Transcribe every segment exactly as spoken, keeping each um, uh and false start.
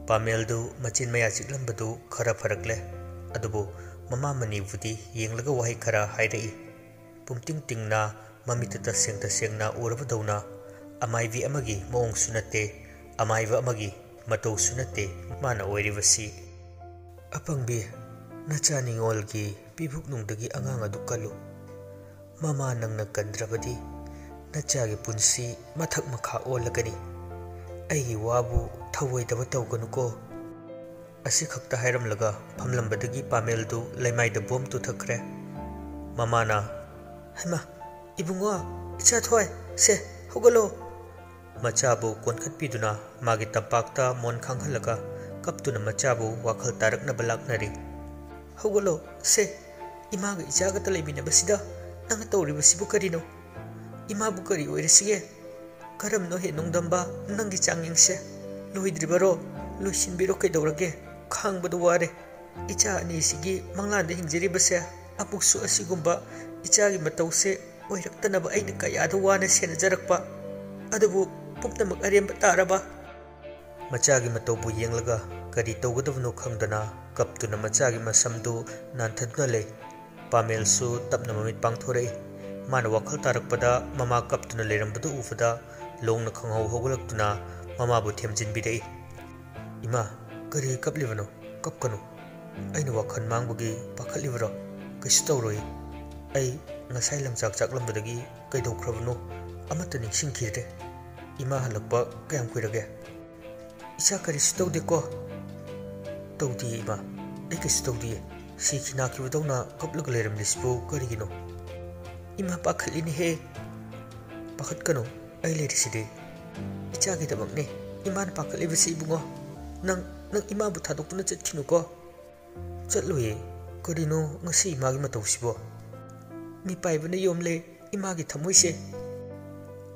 ꯄꯥꯃꯦꯜꯗꯨ ꯃꯆꯤꯟ ꯃꯌꯥ ꯆꯤꯛꯂꯝꯕꯗꯨ ꯈꯔ ꯐꯔꯛꯂꯦ꯫ ꯑꯗꯨꯕꯨ ꯃꯃꯥ ꯃꯅꯤꯕꯨꯗꯤ ꯌꯦꯡꯂꯒ ꯋꯥꯍꯩ ꯈꯔ ꯍꯥꯏꯔꯛꯏ꯫ ꯄꯨꯝꯇꯤꯡ ꯇꯤꯡꯅ, ꯃꯃꯤꯠꯇ ꯇꯁꯦꯡ ꯇꯁꯦꯡꯅ ꯎꯔꯕꯗꯧꯅ, ꯑꯃꯥꯏꯕꯤ ꯑꯃꯒꯤ ꯃꯑꯣꯡꯁꯨ ꯅꯠꯇꯦ, ꯑꯃꯥꯏꯕ ꯑꯃꯒꯤ ꯃꯇꯧꯁꯨ ꯅꯠꯇꯦ ꯃꯥꯅ ꯑꯣꯏꯔꯤꯕꯁꯤ꯫ "ꯑꯄꯪꯕꯤ, ꯅꯆꯥ ꯅꯤꯉꯣꯜꯒꯤ ꯄꯤꯕꯨꯛꯅꯨꯡꯗꯒꯤ ꯑꯉꯥꯡ ꯑꯗꯨ ꯀꯜꯂꯨ꯫ ꯃꯃꯥ ꯅꯪꯅ ꯀꯟꯗ꯭ꯔꯕꯗꯤ ꯅꯆꯥꯒꯤ ꯄꯨꯟꯁꯤ ꯃꯊꯛ ꯃꯈꯥ ꯑꯣꯜꯂꯒꯅꯤ꯫ ꯑꯩꯒꯤ ꯋꯥꯕꯨ ꯊꯧꯑꯣꯏꯗꯕ ꯇꯧꯒꯅꯨꯀꯣ"꯫ ꯑꯁꯤꯈꯛꯇ ꯍꯥꯏꯔꯝꯂꯒ ꯐꯝꯂꯝꯕꯗꯒꯤ ꯄꯥꯃꯦꯜꯗꯨ ꯂꯩꯃꯥꯏꯗ ꯕꯣꯝ ꯇꯨꯊꯈ꯭ꯔꯦ꯫ ꯃꯃꯥꯅ, "ꯍꯩꯃꯥ, ꯏꯕꯨꯡꯉꯣ, ꯏꯆꯥ ꯊꯣꯏ, ꯁꯦ, ꯍꯧꯒꯠꯂꯣ"꯫ ꯃꯆꯥꯕꯨ ꯀꯣꯟꯈꯠꯄꯤꯗꯨꯅ ꯃꯥꯒꯤ ꯇꯝꯄꯥꯛꯇ ꯃꯣꯟ ꯈꯥꯡꯍꯜꯂꯒ ꯀꯞꯇꯨꯅ ꯃꯆꯥꯕꯨ ꯋꯥꯈꯜ ꯇꯥꯔꯛꯅꯕ ꯂꯥꯛꯅꯔꯤ꯫ "ꯍꯧꯒꯠꯂꯣ, ꯁꯦ, ꯏꯃꯥꯒ ꯏꯆꯥꯒꯇ ꯂꯩꯃꯤꯟꯅꯕꯁꯤꯗ ꯅꯪꯅ ꯇꯧꯔꯤꯕꯁꯤꯕꯨ ꯀꯔꯤꯅꯣ? ꯏꯃꯥꯕꯨ ꯀꯔꯤ ꯑꯣꯏꯔꯁꯤꯒꯦ? ꯀꯔꯝꯅꯣ ꯍꯦ ꯅꯣꯡꯗꯝꯕ, ꯅꯪꯒꯤ ꯆꯥꯡꯌꯦꯡꯁꯦ? ꯂꯣꯏꯗ꯭ꯔꯤꯕꯔꯣ? ꯂꯣꯏꯁꯤꯟꯕꯤꯔꯣ, ꯀꯩꯗꯧꯔꯒꯦ? ꯈꯥꯡꯕꯗ ꯋꯥꯔꯦ꯫ ꯏꯆꯥ ꯑꯅꯤꯁꯤꯒꯤ ꯃꯪꯂꯥꯟꯗ ꯍꯤꯡꯖꯔꯤꯕꯁꯦ, ꯑꯃꯨꯛꯁꯨ ꯑꯁꯤꯒꯨꯝꯕ ꯏꯆꯥꯒꯤ ꯃꯇꯧꯁꯦ ꯑꯣꯏꯔꯛꯇꯅꯕ ꯑꯩꯅ ꯀꯌꯥꯗ ꯋꯥꯅ ꯁꯦꯟꯅꯖꯔꯛꯄ꯫ ꯑꯗꯨꯕꯨ ꯄꯨꯝꯅꯃꯛ ꯑꯔꯦꯝꯕ ꯇꯥꯔꯕ"꯫ ꯃꯆꯥꯒꯤ ꯃꯇꯧꯕꯨ ꯌꯦꯡꯂꯒ ꯀꯔꯤ ꯇꯧꯒꯗꯕꯅꯣ ꯈꯪꯗꯅ ꯀꯞꯇꯨꯅ ꯃꯆꯥꯒꯤ ꯃꯁꯝꯗꯨ ꯅꯥꯟꯊꯗꯨꯅ ꯂꯩ꯫ ꯄꯥꯃꯦꯜꯁꯨ ꯇꯞꯅ ꯃꯃꯤꯠ ꯄꯥꯡꯊꯣꯔꯛꯏ꯫ ꯃꯥꯅ ꯋꯥꯈꯜ ꯇꯥꯔꯛꯄꯗ ꯃꯃꯥ ꯀꯞꯇꯨꯅ ꯂꯩꯔꯝꯕꯗꯨ ꯎꯕꯗ ꯂꯣꯡꯅ ꯈꯪꯍꯧ ꯍꯧꯒꯠꯂꯛꯇꯨꯅ ꯃꯃꯥꯕꯨ ꯊꯦꯝꯖꯤꯟꯕꯤꯔꯛꯏ꯫ "ꯏꯃꯥ, ꯀꯔꯤ ꯀꯞꯂꯤꯕꯅꯣ? ꯀꯞꯀꯅꯨ꯫ ꯑꯩꯅ ꯋꯥꯈꯜ ꯃꯥꯡꯕꯒꯤ ꯄꯥꯈꯠꯂꯤꯕꯔꯣ? ꯀꯩꯁꯨ ꯇꯧꯔꯣꯏ꯫ ꯑꯩ ꯉꯁꯥꯏ ꯂꯪꯆꯥꯛ ꯆꯥꯛꯂꯝꯕꯗꯒꯤ ꯀꯩꯗꯧꯈ꯭ꯔꯕꯅꯣ ꯑꯃꯠꯇ ꯅꯤꯡꯁꯤꯡꯈꯤꯗ꯭ꯔꯦ꯫ ꯏꯃꯥ ꯍꯜꯂꯛꯄ ꯀꯌꯥꯝ ꯀꯨꯏꯔꯒꯦ?" "ꯏꯆꯥ ꯀꯔꯤꯁꯨ ꯇꯧꯗꯦꯀꯣ?" "ꯇꯧꯗꯤꯌꯦ ꯏꯃꯥ, ꯑꯩ ꯀꯩꯁꯨ ꯇꯧꯗꯤꯌꯦ꯫ ꯁꯤꯈꯤ ꯅꯥꯈꯤꯕꯗꯧꯅ ꯀꯞꯂꯒ ꯂꯩꯔꯝꯂꯤꯁꯤꯕꯨ ꯀꯔꯤꯒꯤꯅꯣ?" "ꯏꯃꯥ ꯄꯥꯈꯠꯂꯤꯅꯦꯍꯦ"꯫ "ꯄꯥꯈꯠꯀꯅꯨ, ꯑꯩ ꯂꯩꯔꯤꯁꯤꯗꯤ꯫ ꯏꯆꯥꯒꯤꯗꯃꯛꯅꯦ ꯏꯃꯥꯅ ꯄꯥꯈꯠꯂꯤꯕꯁꯤ ꯏꯕꯨꯡꯉꯣ꯫ ꯅꯪ, ꯅꯪ ꯏꯃꯥꯕꯨ ꯊꯥꯗꯣꯛꯇꯨꯅ ꯆꯠꯈꯤꯅꯨꯀꯣ"꯫ "ꯆꯠꯂꯣꯏꯌꯦ꯫ ꯀꯔꯤꯅꯣ ꯉꯁꯤ ꯏꯃꯥꯒꯤ ꯃꯇꯧꯁꯤꯕꯣ?" "ꯃꯤꯄꯥꯏꯕꯅ ꯌꯣꯝꯂꯦ ꯏꯃꯥꯒꯤ ꯊꯃꯣꯏꯁꯦ"꯫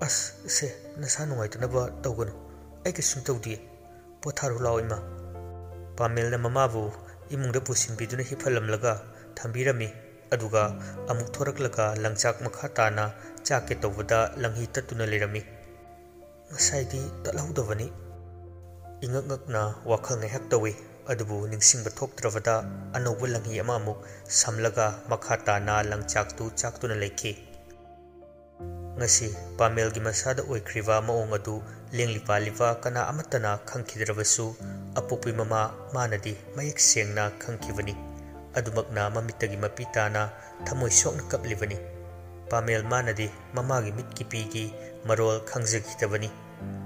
"ꯑꯁ, ꯁꯦ, ꯅꯁꯥ ꯅꯨꯡꯉꯥꯏꯇꯅꯕ ꯇꯧꯒꯅꯨ꯫ ꯑꯩ ꯀꯩꯁꯨꯝ ꯇꯧꯗꯤꯌꯦ꯫ ꯄꯣꯊꯥꯔꯨ ꯂꯥꯎ ꯏꯃꯥ"꯫ ꯄꯥꯃꯦꯜꯅ ꯃꯃꯥꯕꯨ ꯏꯃꯨꯡꯗ ꯄꯨꯁꯤꯟꯕꯤꯗꯨꯅ ꯍꯤꯞꯍꯜꯂꯝꯂꯒ ꯊꯝꯕꯤꯔꯝꯃꯤ꯫ ꯑꯗꯨꯒ ꯑꯃꯨꯛ ꯊꯣꯔꯛꯂꯒ ꯂꯪꯆꯥꯛ ꯃꯈꯥ ꯇꯥꯅ ꯆꯥꯛꯀꯦ ꯇꯧꯕꯗ ꯂꯪꯍꯤ ꯇꯠꯇꯨꯅ ꯂꯩꯔꯝꯃꯤ꯫ "ꯉꯁꯥꯏꯗꯤ ꯇꯠꯍꯧꯗꯕꯅꯤ"꯫ ꯏꯉꯛ ꯉꯛꯅ ꯋꯥꯈꯜ ꯉꯥꯏꯍꯥꯛ ꯇꯧꯏ, ꯑꯗꯨꯕꯨ ꯅꯤꯡꯁꯤꯡꯕ ꯊꯣꯛꯇ꯭ꯔꯕꯗ ꯑꯅꯧꯕ ꯂꯪꯍꯤ ꯑꯃ ꯑꯃꯨꯛ ꯁꯝꯂꯒ ꯃꯈꯥ ꯇꯥꯅ ꯂꯪꯆꯥꯛꯇꯨ ꯆꯥꯛꯇꯨꯅ ꯂꯩꯈꯤ꯫ ꯉꯁꯤ ꯄꯥꯃꯦꯜꯒꯤ ꯃꯁꯥꯗ ꯑꯣꯏꯈ꯭ꯔꯤꯕ ꯃꯑꯣꯡ ꯑꯗꯨ ꯂꯦꯡꯂꯤ ꯄꯥꯜꯂꯤꯕ ꯀꯅꯥ ꯑꯃꯠꯇꯅ ꯈꯪꯈꯤꯗ꯭ꯔꯕꯁꯨ, ꯑꯄꯣꯛꯄꯤ ꯃꯃꯥ ꯃꯥꯅꯗꯤ ꯃꯌꯦꯛ ꯁꯦꯡꯅ ꯈꯪꯈꯤꯕꯅꯤ꯫ ꯑꯗꯨꯃꯛꯅ ꯃꯃꯤꯠꯇꯒꯤ ꯃꯄꯤ ꯇꯥꯅ ꯊꯃꯣꯏ ꯁꯣꯛꯅ ꯀꯞꯂꯤꯕꯅꯤ꯫ ꯄꯥꯃꯦꯜ ꯃꯥꯅꯗꯤ ꯃꯃꯥꯒꯤ ꯃꯤꯠꯀꯤ ꯄꯤꯒꯤ ꯃꯔꯣꯜ ꯈꯪꯖꯈꯤꯗꯕꯅꯤ꯫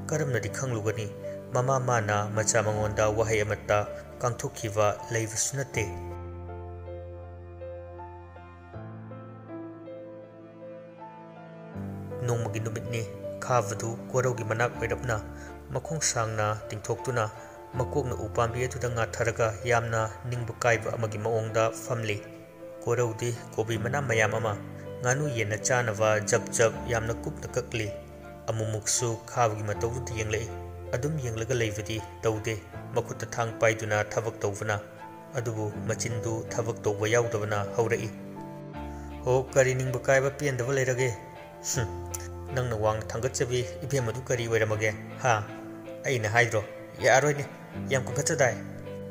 ꯀꯔꯝꯅꯗꯤ ꯈꯪꯂꯨꯒꯅꯤ? ꯃꯃꯥ ꯃꯥꯅ ꯃꯆꯥ ꯃꯉꯣꯟꯗ ꯋꯥꯍꯩ ꯑꯃꯠꯇ ꯀꯥꯡꯊꯣꯛꯈꯤꯕ ꯂꯩꯕꯁꯨ ꯅꯠꯇꯦ꯫ ꯅꯣꯡꯃꯒꯤ ꯅꯨꯃꯤꯠꯅꯤ꯫ ꯈꯥꯕꯗꯨ ꯀꯣꯔꯧꯒꯤ ꯃꯅꯥꯛ ꯑꯣꯏꯔꯞꯅ ꯃꯈꯣꯡ ꯁꯥꯡꯅ ꯇꯤꯡꯊꯣꯛꯇꯨꯅ ꯃꯀꯣꯛꯅ ꯎ ꯄꯥꯝꯕꯤ ꯑꯗꯨꯗ ꯉꯥꯊꯔꯒ ꯌꯥꯝꯅ ꯅꯤꯡꯕ ꯀꯥꯏꯕ ꯑꯃꯒꯤ ꯃꯑꯣꯡꯗ ꯐꯝꯂꯤ꯫ ꯀꯣꯔꯧꯗꯤ ꯀꯣꯕꯤ ꯃꯅꯥ ꯃꯌꯥꯝ ꯑꯃ ꯉꯥꯅꯨ ꯌꯦꯟꯅ ꯆꯥꯅꯕ ꯖꯞ ꯖꯞ ꯌꯥꯝꯅ ꯀꯨꯞꯅ ꯀꯛꯂꯤ꯫ ꯑꯃꯨꯛꯃꯨꯛꯁꯨ ꯈꯥꯕꯒꯤ ꯃꯇꯧꯗꯨꯗ ꯌꯦꯡꯂꯛꯏ꯫ ꯑꯗꯨꯝ ꯌꯦꯡꯂꯒ ꯂꯩꯕꯗꯤ ꯇꯧꯗꯦ꯫ ꯃꯈꯨꯠꯇ ꯊꯥꯡ ꯄꯥꯏꯗꯨꯅ ꯊꯕꯛ ꯇꯧꯕꯅ, ꯑꯗꯨꯕꯨ ꯃꯆꯤꯟꯗꯨ ꯊꯕꯛ ꯇꯧꯕ ꯌꯥꯎꯗꯕꯅ ꯍꯧꯔꯛꯏ꯫ "ꯍꯣ, ꯀꯔꯤ ꯅꯤꯡꯕ ꯀꯥꯏꯕ ꯄꯦꯟꯗꯕ ꯂꯩꯔꯒꯦ? ꯍꯨꯝ, ꯅꯪꯅ ꯋꯥꯡꯅ ꯊꯥꯡꯒꯠꯆꯕꯤ ꯏꯕꯦꯝꯃꯗꯨ ꯀꯔꯤ ꯑꯣꯏꯔꯝꯃꯒꯦ? ꯍꯥ? ꯑꯩꯅ ꯍꯥꯏꯗ꯭ꯔꯣ? ꯌꯥꯔꯣꯏꯅꯦ, ꯌꯥꯝ ꯀꯟꯈꯠꯆꯗꯥꯏ꯫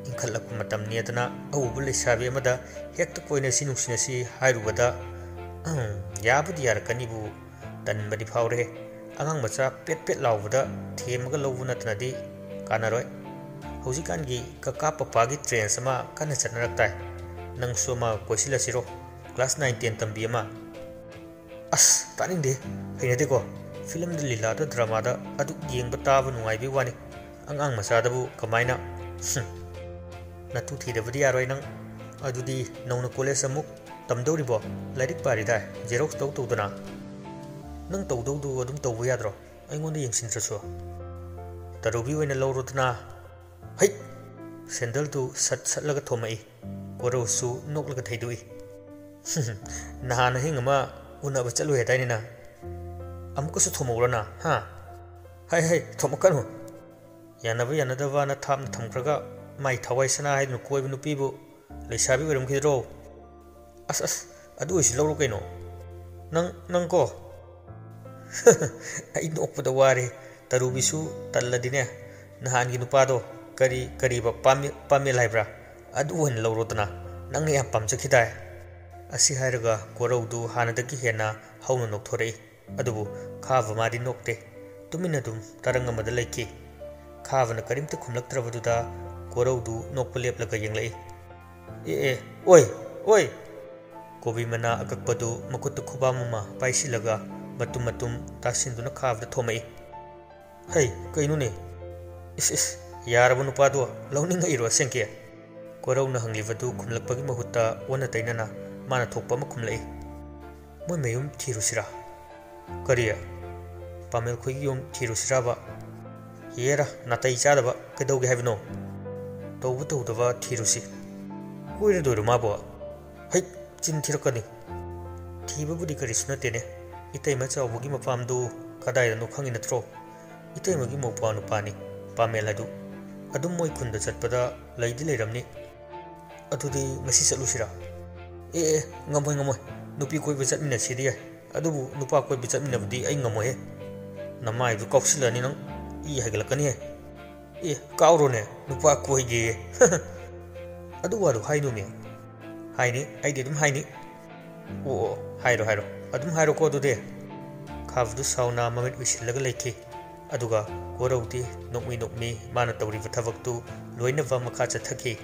ꯏꯟꯈꯠꯂꯛꯄ ꯃꯇꯝꯅꯦꯗꯅ ꯑꯎꯕ ꯂꯩꯁꯥꯕꯤ ꯑꯃꯗ ꯍꯦꯛꯇ ꯀꯣꯏꯅꯁꯤ ꯅꯨꯡꯁꯤꯅꯁꯤ ꯍꯥꯏꯔꯨꯕꯗ, ꯎꯝ, ꯌꯥꯕꯨꯗꯤ ꯌꯥꯔꯛꯀꯅꯤꯕꯨ, ꯇꯟꯕꯗꯤ ꯐꯥꯎꯔꯦ꯫ ꯑꯉꯥꯡ ꯃꯆꯥ ꯄꯦꯠ ꯄꯦꯠ ꯂꯥꯎꯕꯗ ꯊꯦꯝꯃꯒ ꯂꯧꯕ ꯅꯠꯇꯅꯗꯤ ꯀꯥꯟꯅꯔꯣꯏ꯫ ꯍꯧꯖꯤꯛꯀꯥꯟꯒꯤ ꯀꯀꯥ ꯄꯄꯥꯒꯤ trends ꯑꯃ ꯀꯟꯅ ꯆꯠꯅꯔꯛꯇꯥꯏ꯫ ꯅꯪꯁꯨ ꯑꯃ ꯀꯣꯏꯁꯤꯜꯂꯁꯤꯔꯣ? Class nine ten ꯇꯝꯕꯤ ꯑꯃ?" "ꯑꯁ, ꯇꯥꯅꯤꯡꯗꯦ꯫ ꯍꯩꯅꯗꯦꯀꯣ꯫ Filmꯗ, ꯂꯤꯂꯥꯗ, dramaꯗ ꯑꯗꯨꯛ ꯌꯦꯡꯕ ꯇꯥꯕ ꯅꯨꯡꯉꯥꯏꯕꯩ ꯋꯥꯅꯤ꯫ ꯑꯉꯥꯡ ꯃꯆꯥꯗꯕꯨ ꯀꯃꯥꯏꯅ? ꯍꯨꯝ꯫ ꯅꯇꯨ ꯊꯤꯗꯕꯗꯤ ꯌꯥꯔꯣꯏ ꯅꯪ꯫ ꯑꯗꯨꯗꯤ ꯅꯧꯅ college ꯑꯃꯨꯛ ꯇꯝꯗꯧꯔꯤꯕꯣ? ꯂꯥꯏꯔꯤꯛ ꯄꯥꯔꯤꯗꯥꯏ, xerox ꯇꯧ ꯇꯧꯗꯅ꯫ ꯅꯪ ꯇꯧꯗꯧꯗꯨ ꯑꯗꯨꯝ ꯇꯧꯕ ꯌꯥꯗ꯭ꯔꯣ? ꯑꯩꯉꯣꯟꯗ ꯌꯦꯡꯁꯤꯟꯗ꯭ꯔꯁꯨ꯫ ꯇꯔꯨꯕꯤ ꯑꯣꯏꯅ ꯂꯧꯔꯣꯗꯅ꯫" "ꯍꯩꯠ!" ꯁꯦꯟꯗꯜꯗꯨ ꯁꯠ ꯁꯠꯂꯒ ꯊꯣꯝꯃꯛꯏ꯫ ꯀꯣꯔꯧꯁꯨ ꯅꯣꯛꯂꯒ ꯊꯩꯗꯣꯛꯏ꯫ "ꯅꯍꯥꯟ ꯑꯍꯤꯡ ꯑꯃ ꯎꯅꯕ ꯆꯠꯂꯨꯏ ꯍꯥꯏꯗꯥꯏꯅꯦ ꯅꯪ? ꯑꯃꯨꯛꯀꯁꯨ ꯊꯣꯝꯃꯛꯎꯔ ꯅꯪ, ꯍꯥ? ꯍꯩ, ꯍꯩ, ꯊꯣꯝꯃꯛꯀꯅꯨ!" ꯌꯥꯅꯕ ꯌꯥꯅꯗꯕꯅ ꯊꯥꯞꯅ ꯊꯝꯈ꯭ꯔꯒ, ꯃꯥꯏ ꯊꯋꯥꯏ ꯁꯅꯥ ꯍꯥꯏꯗꯨꯅ ꯀꯣꯏꯕ ꯅꯨꯄꯤꯕꯨ ꯂꯩꯁꯥꯕꯤ ꯑꯣꯏꯔꯝꯈꯤꯗ꯭ꯔꯣ? "ꯑꯁ, ꯑꯁ, ꯑꯗꯨ ꯑꯣꯏꯁꯨ ꯂꯧꯔꯣ ꯀꯩꯅꯣ꯫ ꯅꯪ, ꯅꯪ ꯀꯣ꯫" ꯑꯩ ꯅꯣꯛꯄꯗ ꯋꯥꯔꯦ꯫ ꯇꯔꯨꯕꯤꯁꯨ ꯇꯜꯂꯗꯤꯅꯦ, "ꯅꯍꯥꯟꯒꯤ ꯅꯨꯄꯥꯗꯣ, ꯀꯔꯤ, ꯀꯔꯤꯕ, ꯄꯥꯝꯃꯦ-, ꯄꯥꯃꯦꯜ ꯍꯥꯏꯕ꯭ꯔꯥ? ꯑꯗꯨ ꯑꯣꯏꯅ ꯂꯧꯔꯣꯗꯅ, ꯅꯪꯅ ꯌꯥꯝ ꯄꯥꯝꯖꯈꯤꯗꯥꯏ?" ꯑꯁꯤ ꯍꯥꯏꯔꯒ ꯀꯣꯔꯧꯗꯨ ꯍꯥꯟꯅꯗꯒꯤ ꯍꯦꯟꯅ ꯍꯧꯅ ꯅꯣꯛꯊꯣꯔꯛꯏ꯫ ꯑꯗꯨꯕꯨ ꯈꯥꯕ ꯃꯥꯗꯤ ꯅꯣꯛꯇꯦ꯫ ꯇꯨꯃꯤꯟꯅ ꯑꯗꯨꯝ ꯇꯔꯪ ꯑꯃꯗ ꯂꯩꯈꯤ꯫ ꯈꯥꯕꯅ ꯀꯔꯤꯝꯇ ꯈꯨꯝꯂꯛꯇ꯭ꯔꯕꯗꯨꯗ ꯀꯣꯔꯧꯗꯨ ꯅꯣꯛꯄ ꯂꯦꯞꯂꯒ ꯌꯦꯡꯂꯛꯏ꯫ "ꯑꯦ, ꯑꯦ, ꯑꯣꯏ, ꯑꯣꯏ!" ꯀꯣꯕꯤ ꯃꯅꯥ ꯑꯀꯛꯄꯗꯨ ꯃꯈꯨꯠꯇ ꯈꯨꯕꯥꯝ ꯑꯃ ꯄꯥꯏꯁꯤꯜꯂꯒ ꯃꯇꯨꯝ ꯃꯇꯨꯝ ꯇꯥꯁꯤꯟꯗꯨꯅ ꯈꯥꯕꯗ ꯊꯣꯝꯃꯛꯏ꯫ "ꯍꯩ, ꯀꯩꯅꯣꯅꯦ? ꯏꯁ, ꯏꯁ, ꯌꯥꯔꯕ ꯅꯨꯄꯥꯗꯣ ꯂꯧꯅꯤꯡꯉꯛꯏꯔꯣ ꯑꯁꯦꯡꯀꯤ?" ꯀꯣꯔꯧꯅ ꯍꯪꯂꯤꯕꯗꯨ ꯈꯨꯝꯂꯛꯄꯒꯤ ꯃꯍꯨꯠꯇ ꯑꯣꯟꯅ ꯇꯩꯅꯅ ꯃꯥꯅ ꯊꯣꯛꯄ ꯑꯃ ꯈꯨꯝꯂꯛꯏ꯫ "ꯃꯣꯏ ꯃꯌꯨꯝ ꯊꯤꯔꯨꯁꯤꯔꯥ?" "ꯀꯔꯤ? ꯄꯥꯃꯦꯜ ꯈꯣꯏꯒꯤ ꯌꯨꯝ ꯊꯤꯔꯨꯁꯤꯔꯥꯕ?" "ꯍꯦꯔꯥ, ꯅꯥꯇꯩ ꯆꯥꯗꯕ, ꯀꯩꯗꯧꯒꯦ ꯍꯥꯏꯕꯅꯣ? ꯇꯧꯕ ꯇꯧꯗꯕ ꯊꯤꯔꯨꯁꯤ꯫ ꯀꯣꯏꯔꯗꯣꯏꯔꯣ ꯃꯥꯕꯣ? ꯍꯩꯠ, ꯆꯤꯟ ꯊꯤꯔꯛꯀꯅꯤ꯫ ꯊꯤꯕꯕꯨꯗꯤ ꯀꯔꯤꯁꯨ ꯅꯠꯇꯦꯅꯦ꯫ ꯏꯇꯩꯃ ꯆꯥꯎꯕꯒꯤ ꯃꯄꯥꯝꯗꯨ ꯀꯗꯥꯏꯗꯅꯣ ꯈꯪꯉꯤ ꯅꯠꯇ꯭ꯔꯣ? ꯏꯇꯩꯃꯒꯤ ꯃꯧꯄ꯭ꯋꯥ ꯅꯨꯄꯥꯅꯤ, ꯄꯥꯃꯦꯜ ꯍꯥꯏꯗꯨ꯫ ꯑꯗꯨꯝ ꯃꯣꯏ ꯈꯨꯟꯗ ꯆꯠꯄꯗ ꯂꯩꯗꯤ ꯂꯩꯔꯝꯅꯤ꯫ ꯑꯗꯨꯗꯤ ꯉꯁꯤ ꯆꯠꯂꯨꯁꯤꯔꯥ?" "ꯑꯦ, ꯑꯦ, ꯉꯝꯃꯣꯏ, ꯉꯝꯃꯣꯏ꯫ ꯅꯨꯄꯤ ꯀꯣꯏꯕ ꯆꯠꯃꯤꯟꯅꯁꯤꯗꯤ ꯌꯥꯏ, ꯑꯗꯨꯕꯨ ꯅꯨꯄꯥ ꯀꯣꯏꯕ ꯆꯠꯃꯤꯟꯅꯕꯗꯤ ꯑꯩ ꯉꯝꯃꯣꯏꯍꯦ꯫ ꯅꯃꯥꯏꯗꯨ ꯀꯥꯎꯁꯤꯜꯂꯅꯤ ꯅꯪ, ꯏ ꯍꯥꯏꯒꯠꯂꯛꯀꯅꯤꯍꯦ꯫ ꯑꯦ, ꯀꯥꯎꯔꯣꯅꯦ, ꯅꯨꯄꯥ ꯀꯣꯏꯒꯦꯌꯦ꯫ ꯑꯗꯨ ꯋꯥꯗꯨ ꯍꯥꯏꯅꯨꯅꯦ꯫ ꯍꯥꯏꯅꯤ, ꯑꯩꯗꯤ ꯑꯗꯨꯝ ꯍꯥꯏꯅꯤ꯫ ꯑꯣ, ꯑꯣ, ꯍꯥꯏꯔꯣ, ꯍꯥꯏꯔꯣ, ꯑꯗꯨꯝ ꯍꯥꯏꯔꯣꯀꯣ ꯑꯗꯨꯗꯤ꯫" ꯈꯥꯕꯗꯨ ꯁꯥꯎꯅ ꯃꯃꯤꯠ ꯎꯏꯁꯤꯜꯂꯒ ꯂꯩꯈꯤ꯫ ꯑꯗꯨꯒ ꯀꯣꯔꯧꯗꯤ ꯅꯣꯛꯃꯤ ꯅꯣꯛꯃꯤ ꯃꯥꯅ ꯇꯧꯔꯤꯕ ꯊꯕꯛꯇꯨ ꯂꯣꯏꯅꯕ ꯃꯈꯥ ꯆꯠꯊꯈꯤ꯫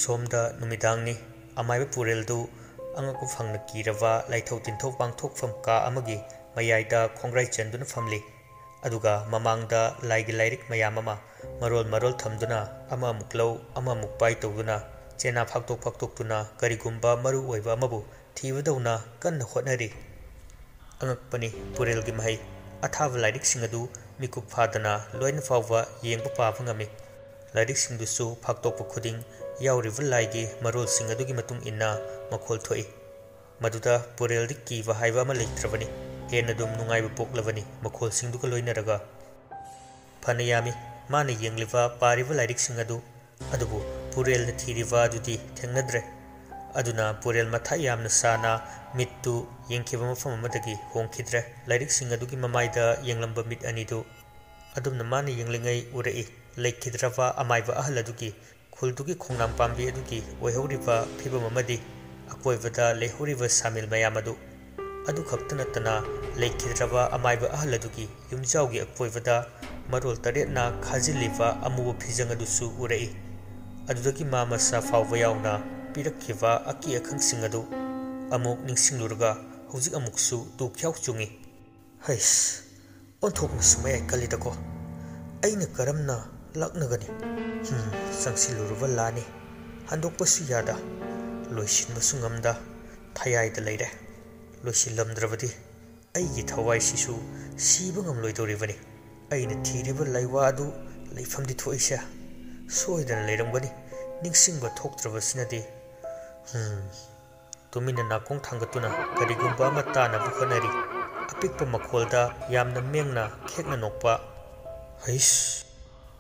ꯁꯣꯝꯗ ꯅꯨꯃꯤꯗꯥꯡꯅꯤ꯫ ꯑꯃꯥꯏꯕ ꯄꯨꯔꯦꯜꯗꯨ ꯑꯉꯛꯄ ꯐꯪꯅ ꯀꯤꯔꯕ ꯂꯥꯏꯊꯧ ꯇꯤꯟꯊꯧ ꯄꯥꯡꯊꯣꯛꯐꯝ ꯀꯥ ꯑꯃꯒꯤ ꯃꯌꯥꯏꯗ ꯈꯣꯡꯒ꯭ꯔꯥꯏ ꯆꯟꯗꯨꯅ ꯐꯝꯂꯤ꯫ ꯑꯗꯨꯒ ꯃꯃꯥꯡꯗ ꯂꯥꯏꯒꯤ ꯂꯥꯏꯔꯤꯛ ꯃꯌꯥꯝ ꯑꯃ ꯃꯔꯣꯜ ꯃꯔꯣꯜ ꯊꯝꯗꯨꯅ, ꯑꯃ ꯑꯃꯨꯛ ꯂꯧ, ꯑꯃ ꯑꯃꯨꯛ ꯄꯥꯏ ꯇꯧꯗꯨꯅ, ꯆꯦꯅꯥ ꯐꯥꯛꯇꯣꯛ ꯐꯥꯛꯇꯣꯛꯇꯨꯅ ꯀꯔꯤꯒꯨꯝꯕ ꯃꯔꯨ ꯑꯣꯏꯕ ꯑꯃꯕꯨ ꯊꯤꯕꯗꯧꯅ ꯀꯟꯅ ꯍꯣꯠꯅꯔꯤ꯫ ꯑꯉꯛꯄꯅꯤ, ꯄꯨꯔꯦꯜꯒꯤ ꯃꯍꯩ꯫ ꯑꯊꯥꯕ ꯂꯥꯏꯔꯤꯛꯁꯤꯡ ꯑꯗꯨ ꯃꯤꯀꯨꯞ ꯐꯥꯗꯅ ꯂꯣꯏꯅ ꯐꯥꯎꯕ ꯌꯦꯡꯕ ꯄꯥꯕ ꯉꯝꯃꯤ꯫ ꯂꯥꯏꯔꯤꯛꯁꯤꯡꯗꯨꯁꯨ ꯐꯥꯛꯇꯣꯛꯄ ꯈꯨꯗꯤꯡ ꯌꯥꯎꯔꯤꯕ ꯂꯥꯏꯒꯤ ꯃꯔꯣꯜꯁꯤꯡ ꯑꯗꯨꯒꯤ ꯃꯇꯨꯡ ꯏꯟꯅ ꯃꯈꯣꯜ ꯊꯣꯛꯏ꯫ ꯃꯗꯨꯗ ꯄꯨꯔꯦꯜꯗꯤ ꯀꯤꯕ ꯍꯥꯏꯕ ꯑꯃ ꯂꯩꯇ꯭ꯔꯕꯅꯤ꯫ ꯍꯦꯟꯅ ꯑꯗꯨꯝ ꯅꯨꯡꯉꯥꯏꯕ ꯄꯣꯛꯂꯕꯅꯤ ꯃꯈꯣꯜꯁꯤꯡꯗꯨꯒ ꯂꯣꯏꯅꯔꯒ꯫ ꯐꯅ ꯌꯥꯝꯃꯤ ꯃꯥꯅ ꯌꯦꯡꯂꯤꯕ, ꯄꯥꯔꯤꯕ ꯂꯥꯏꯔꯤꯛꯁꯤꯡ ꯑꯗꯨ, ꯑꯗꯨꯕꯨ ꯄꯨꯔꯦꯜꯅ ꯊꯤꯔꯤꯕ ꯑꯗꯨꯗꯤ ꯊꯦꯡꯅꯗ꯭ꯔꯦ꯫ ꯑꯗꯨꯅ ꯄꯨꯔꯦꯜ ꯃꯊꯥ ꯌꯥꯝꯅ ꯁꯥꯅ ꯃꯤꯠꯇꯨ ꯌꯦꯡꯈꯤꯕ ꯃꯐꯝ ꯑꯃꯗꯒꯤ ꯍꯣꯡꯈꯤꯗ꯭ꯔꯦ꯫ ꯂꯥꯏꯔꯤꯛꯁꯤꯡ ꯑꯗꯨꯒꯤ ꯃꯃꯥꯏꯗ ꯌꯦꯡꯂꯝꯕ ꯃꯤꯠ ꯑꯅꯤꯗꯨ꯫ ꯑꯗꯨꯝꯅ ꯃꯥꯅ ꯌꯦꯡꯂꯤꯉꯩ ꯎꯔꯛꯏ, ꯂꯩꯈꯤꯗ꯭ꯔꯕ ꯑꯃꯥꯏꯕ ꯑꯍꯜ ꯑꯗꯨꯒꯤ ꯈꯨꯜꯗꯨꯒꯤ ꯈꯣꯡꯅꯥꯡ ꯄꯥꯝꯕꯤ ꯑꯗꯨꯒꯤ ꯑꯣꯏꯍꯧꯔꯤꯕ ꯐꯤꯕꯝ ꯑꯃꯗꯤ ꯑꯀꯣꯏꯕꯗ ꯂꯩꯍꯧꯔꯤꯕ ꯁꯥꯃꯤꯜ ꯃꯌꯥꯝ ꯑꯗꯨ꯫ ꯑꯗꯨ ꯈꯛꯇ ꯅꯠꯇꯅ, ꯂꯩꯈꯤꯗ꯭ꯔꯕ ꯑꯃꯥꯏꯕ ꯑꯍꯜ ꯑꯗꯨꯒꯤ ꯌꯨꯝꯖꯥꯎꯒꯤ ꯑꯀꯣꯏꯕꯗ ꯃꯔꯣꯜ ꯇꯔꯦꯠꯅ ꯈꯥꯖꯤꯜꯂꯤꯕ ꯑꯃꯨꯕ ꯐꯤꯖꯪ ꯑꯗꯨꯁꯨ ꯎꯔꯛꯏ꯫ ꯑꯗꯨꯗꯒꯤ ꯃꯥ ꯃꯁꯥ ꯐꯥꯎꯕ ꯌꯥꯎꯅ ꯄꯤꯔꯛꯈꯤꯕ ꯑꯀꯤ ꯑꯈꯪꯁꯤꯡ ꯑꯗꯨ ꯑꯃꯨꯛ ꯅꯤꯡꯁꯤꯡꯂꯨꯔꯒ ꯍꯧꯖꯤꯛ ꯑꯃꯨꯛꯁꯨ ꯇꯨ ꯈ꯭ꯌꯥꯎ ꯆꯨꯡꯏ꯫ ꯍꯩꯁ, ꯑꯣꯟꯊꯣꯛꯅꯁꯨ ꯃꯌꯥꯏ ꯀꯜꯂꯤꯗꯀꯣ꯫ ꯑꯩꯅ ꯀꯔꯝꯅ ꯂꯥꯛꯅꯒꯅꯤ? ꯍꯨꯝ, ꯆꯪꯁꯤꯜꯂꯨꯔꯕ ꯂꯥꯅꯤ꯫ ꯍꯟꯗꯣꯛꯄꯁꯨ ꯌꯥꯗ, ꯂꯣꯏꯁꯤꯟꯕꯁꯨ ꯉꯝꯗ, ꯊꯌꯥꯏꯗ ꯂꯩꯔꯦ꯫ ꯂꯣꯏꯁꯤꯜꯂꯝꯗ꯭ꯔꯕꯗꯤ ꯑꯩꯒꯤ ꯊꯋꯥꯏꯁꯤꯁꯨ ꯁꯤꯕ ꯉꯝꯂꯣꯏꯗꯧꯔꯤꯕꯅꯤ꯫ ꯑꯩꯅ ꯊꯤꯔꯤꯕ ꯂꯩꯋꯥ ꯑꯗꯨ ꯂꯩꯐꯝꯗꯤ ꯊꯣꯛꯏꯁꯦ꯫ ꯁꯣꯏꯗꯅ ꯂꯩꯔꯝꯒꯅꯤ, ꯅꯤꯡꯁꯤꯡꯕ ꯊꯣꯛꯇ꯭ꯔꯕꯁꯤꯅꯗꯤ꯫ ꯍꯨꯝ꯫ ꯇꯨꯃꯤꯟꯅ ꯅꯥꯀꯣꯡ ꯊꯥꯡꯒꯠꯇꯨꯅ ꯀꯔꯤꯒꯨꯝꯕ ꯑꯃ ꯇꯥꯅꯕ ꯍꯣꯠꯅꯔꯤ꯫ ꯑꯄꯤꯛꯄ ꯃꯈꯣꯜꯗ ꯌꯥꯝꯅ ꯃꯦꯡꯅ ꯈꯦꯛꯅ ꯅꯣꯛꯄ꯫ ꯍꯩꯁ!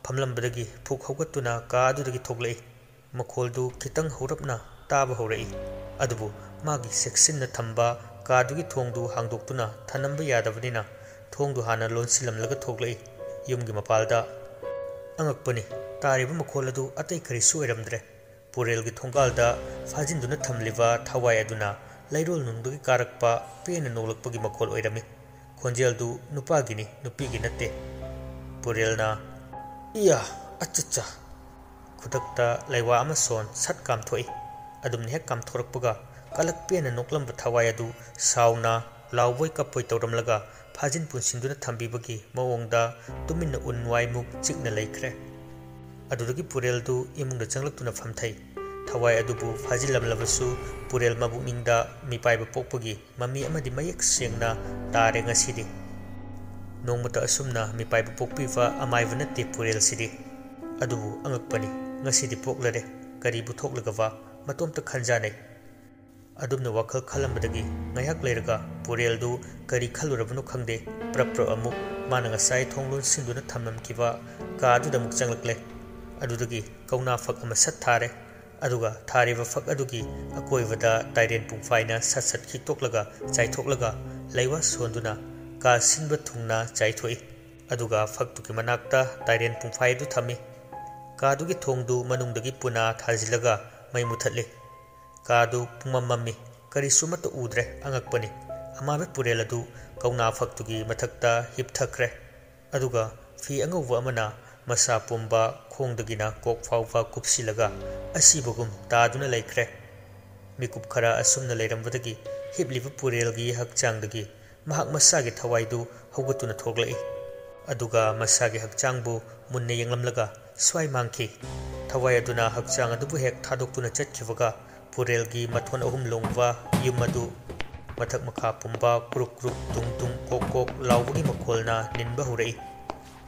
ꯐꯝꯂꯝꯕꯗꯒꯤ ꯐꯨꯛ ꯍꯧꯒꯠꯇꯨꯅ ꯀꯥ ꯑꯗꯨꯗꯒꯤ ꯊꯣꯛꯂꯛꯏ꯫ ꯃꯈꯣꯜꯗꯨ ꯈꯤꯇꯪ ꯍꯧꯔꯞꯅ ꯇꯥꯕ ꯍꯧꯔꯛꯏ꯫ ꯑꯗꯨꯕꯨ ꯃꯥꯒꯤ ꯆꯦꯛꯁꯤꯟꯅ ꯊꯝꯕ ꯀꯥꯗꯨꯒꯤ ꯊꯣꯡꯗꯨ ꯍꯥꯡꯗꯣꯛꯇꯨꯅ ꯊꯅꯝꯕ ꯌꯥꯗꯕꯅꯤꯅ ꯊꯣꯡꯗꯨ ꯍꯥꯟꯅ ꯂꯣꯟꯁꯤꯜꯂꯝꯂꯒ ꯊꯣꯛꯂꯛꯏ꯫ ꯌꯨꯝꯒꯤ ꯃꯄꯥꯜꯗ꯫ ꯑꯉꯛꯄꯅꯤ, ꯇꯥꯔꯤꯕ ꯃꯈꯣꯜ ꯑꯗꯨ ꯑꯇꯩ ꯀꯔꯤꯁꯨ ꯑꯣꯏꯔꯝꯗ꯭ꯔꯦ꯫ ꯄꯨꯔꯦꯜꯒꯤ ꯊꯣꯡꯒꯥꯜꯗ ꯐꯥꯖꯤꯟꯗꯨꯅ ꯊꯝꯂꯤꯕ ꯊꯋꯥꯏ ꯑꯗꯨꯅ ꯂꯩꯔꯣꯜꯅꯨꯡꯗꯒꯤ ꯀꯥꯔꯛꯄ ꯄꯦꯟꯅ ꯅꯣꯛꯂꯛꯄꯒꯤ ꯃꯈꯣꯜ ꯑꯣꯏꯔꯝꯃꯤ꯫ ꯈꯣꯟꯖꯦꯜꯗꯨ ꯅꯨꯄꯥꯒꯤꯅꯤ, ꯅꯨꯄꯤꯒꯤ ꯅꯠꯇꯦ꯫ ꯄꯨꯔꯦꯜꯅ, "ꯏꯌꯥ! ꯑꯆꯠꯆꯥ!" ꯈꯨꯗꯛꯇ ꯂꯩꯋꯥ ꯑꯃ ꯁꯣꯟ ꯁꯠ ꯀꯥꯝꯊꯣꯛꯏ꯫ ꯑꯗꯨꯝꯅ ꯍꯦꯛ ꯀꯥꯝꯊꯣꯔꯛꯄꯒ ꯀꯂꯛ ꯄꯦꯟꯅ ꯅꯣꯛꯂꯝꯕ ꯊꯋꯥꯏ ꯑꯗꯨ ꯁꯥꯎꯅ ꯂꯥꯎꯕꯣꯏ ꯀꯞꯄꯣꯏ ꯇꯧꯔꯝꯂꯒ ꯐꯥꯖꯤꯟ ꯄꯨꯟꯁꯤꯟꯗꯨꯅ ꯊꯝꯕꯤꯕꯒꯤ ꯃꯑꯣꯡꯗ ꯇꯨꯃꯤꯟꯅ ꯎꯟ ꯋꯥꯏꯃꯨꯛ ꯆꯤꯛꯅ ꯂꯩꯈ꯭ꯔꯦ꯫ ꯑꯗꯨꯗꯒꯤ ꯄꯨꯔꯦꯜꯗꯨ ꯏꯃꯨꯡꯗ ꯆꯪꯂꯛꯇꯨꯅ ꯐꯝꯊꯩ꯫ ꯊꯋꯥꯏ ꯑꯗꯨꯕꯨ ꯐꯥꯖꯤꯜꯂꯝꯂꯕꯁꯨ ꯄꯨꯔꯦꯜ ꯃꯕꯨꯛꯅꯤꯡꯗ ꯃꯤꯄꯥꯏꯕ ꯄꯣꯛꯄꯒꯤ ꯃꯃꯤ ꯑꯃꯗꯤ ꯃꯌꯦꯛ ꯁꯦꯡꯅ ꯇꯥꯔꯦ ꯉꯁꯤꯗꯤ꯫ ꯅꯣꯡꯃꯇ ꯑꯁꯨꯝꯅ ꯃꯤꯄꯥꯏꯕ ꯄꯣꯛꯄꯤꯕ ꯑꯃꯥꯏꯕ ꯅꯠꯇꯦ ꯄꯨꯔꯦꯜꯁꯤꯗꯤ꯫ ꯑꯗꯨꯕꯨ ꯑꯉꯛꯄꯅꯤ, ꯉꯁꯤꯗꯤ ꯄꯣꯛꯂꯔꯦ, ꯀꯔꯤꯕꯨ ꯊꯣꯛꯂꯒꯕ? ꯃꯇꯣꯝꯇ ꯈꯟꯖꯥꯅꯩ꯫ ꯑꯗꯨꯝꯅ ꯋꯥꯈꯜ ꯈꯜꯂꯝꯕꯗꯒꯤ ꯉꯥꯏꯍꯥꯛ ꯂꯩꯔꯒ ꯄꯨꯔꯦꯜꯗꯨ ꯀꯔꯤ ꯈꯜꯂꯨꯔꯕꯅꯣ ꯈꯪꯗꯦ, ꯄ꯭ꯔꯞ ꯄ꯭ꯔꯞ ꯑꯃꯨꯛ ꯃꯥꯅ ꯉꯁꯥꯏ ꯊꯣꯡ ꯂꯣꯟꯁꯤꯟꯗꯨꯅ ꯊꯝꯂꯝꯈꯤꯕ ꯀꯥ ꯑꯗꯨꯗ ꯑꯃꯨꯛ ꯆꯪꯂꯛꯂꯦ꯫ ꯑꯗꯨꯗꯒꯤ ꯀꯧꯅꯥ ꯐꯛ ꯑꯃ ꯁꯠ ꯊꯥꯔꯦ꯫ ꯑꯗꯨꯒ ꯊꯥꯔꯤꯕ ꯐꯛ ꯑꯗꯨꯒꯤ ꯑꯀꯣꯏꯕꯗ ꯇꯥꯏꯔꯦꯟ ꯄꯨꯡꯐꯥꯏꯅ ꯁꯠ ꯁꯠ ꯈꯤꯛꯇꯣꯛꯂꯒ ꯆꯥꯏꯊꯣꯛꯂꯒ ꯂꯩꯋꯥ ꯁꯣꯟꯗꯨꯅ ꯀꯥ ꯁꯤꯟꯕ ꯊꯨꯡꯅ ꯆꯥꯏꯊꯣꯛꯏ꯫ ꯑꯗꯨꯒ ꯐꯛꯇꯨꯒꯤ ꯃꯅꯥꯛꯇ ꯇꯥꯏꯔꯦꯟ ꯄꯨꯡꯐꯥꯏ ꯑꯗꯨ ꯊꯝꯃꯤ꯫ ꯀꯥꯗꯨꯒꯤ ꯊꯣꯡꯗꯨ ꯃꯅꯨꯡꯗꯒꯤ ꯄꯨꯅꯥ ꯊꯥꯖꯤꯜꯂꯒ ꯃꯩ ꯃꯨꯊꯠꯂꯤ꯫ ꯀꯥꯗꯨ ꯄꯨꯡꯃꯝ ꯃꯝꯃꯤ꯫ ꯀꯔꯤꯁꯨ ꯑꯃꯠꯇ ꯎꯗ꯭ꯔꯦ꯫ ꯑꯉꯛꯄꯅꯤ꯫ ꯑꯃꯥꯏꯕ ꯄꯨꯔꯦꯜ ꯑꯗꯨ ꯀꯧꯅꯥ ꯐꯛꯇꯨꯒꯤ ꯃꯊꯛꯇ ꯍꯤꯞꯊꯈ꯭ꯔꯦ꯫ ꯑꯗꯨꯒ ꯐꯤ ꯑꯉꯧꯕ ꯑꯃꯅ ꯃꯁꯥ ꯄꯨꯝꯕ ꯈꯣꯡꯗꯒꯤꯅ ꯀꯣꯛ ꯐꯥꯎꯕ ꯀꯨꯞꯁꯤꯜꯂꯒ ꯑꯁꯤꯕꯒꯨꯝ ꯇꯥꯗꯨꯅ ꯂꯩꯈ꯭ꯔꯦ꯫ ꯃꯤꯀꯨꯞ ꯈꯔ ꯑꯁꯨꯝꯅ ꯂꯩꯔꯝꯕꯗꯒꯤ ꯍꯤꯞꯂꯤꯕ ꯄꯨꯔꯦꯜꯒꯤ ꯍꯛꯆꯥꯡꯗꯒꯤ ꯃꯍꯥꯛ ꯃꯁꯥꯒꯤ ꯊꯋꯥꯏꯗꯨ ꯍꯧꯒꯠꯇꯨꯅ ꯊꯣꯛꯂꯛꯏ꯫ ꯑꯗꯨꯒ ꯃꯁꯥꯒꯤ ꯍꯛꯆꯥꯡꯕꯨ ꯃꯨꯟꯅ ꯌꯦꯡꯂꯝꯂꯒ ꯁ꯭ꯋꯥꯏ ꯃꯥꯡꯈꯤ꯫ ꯊꯋꯥꯏ ꯑꯗꯨꯅ ꯍꯛꯆꯥꯡ ꯑꯗꯨꯕꯨ ꯍꯦꯛ ꯊꯥꯗꯣꯛꯇꯨꯅ ꯆꯠꯈꯤꯕꯒ ꯄꯨꯔꯦꯜꯒꯤ ꯃꯊꯣꯟ ꯑꯍꯨꯝ ꯂꯣꯡꯕ ꯌꯨꯝ ꯑꯗꯨ ꯃꯊꯛ ꯃꯈꯥ ꯄꯨꯝꯕ ꯀ꯭ꯔꯨꯛ ꯀ꯭ꯔꯨꯛ ꯇꯨꯡ ꯇꯨꯡ ꯀꯣꯛ ꯀꯣꯛ ꯂꯥꯎꯕꯒꯤ ꯃꯈꯣꯜꯅ ꯅꯤꯟꯕ ꯍꯧꯔꯛꯏ꯫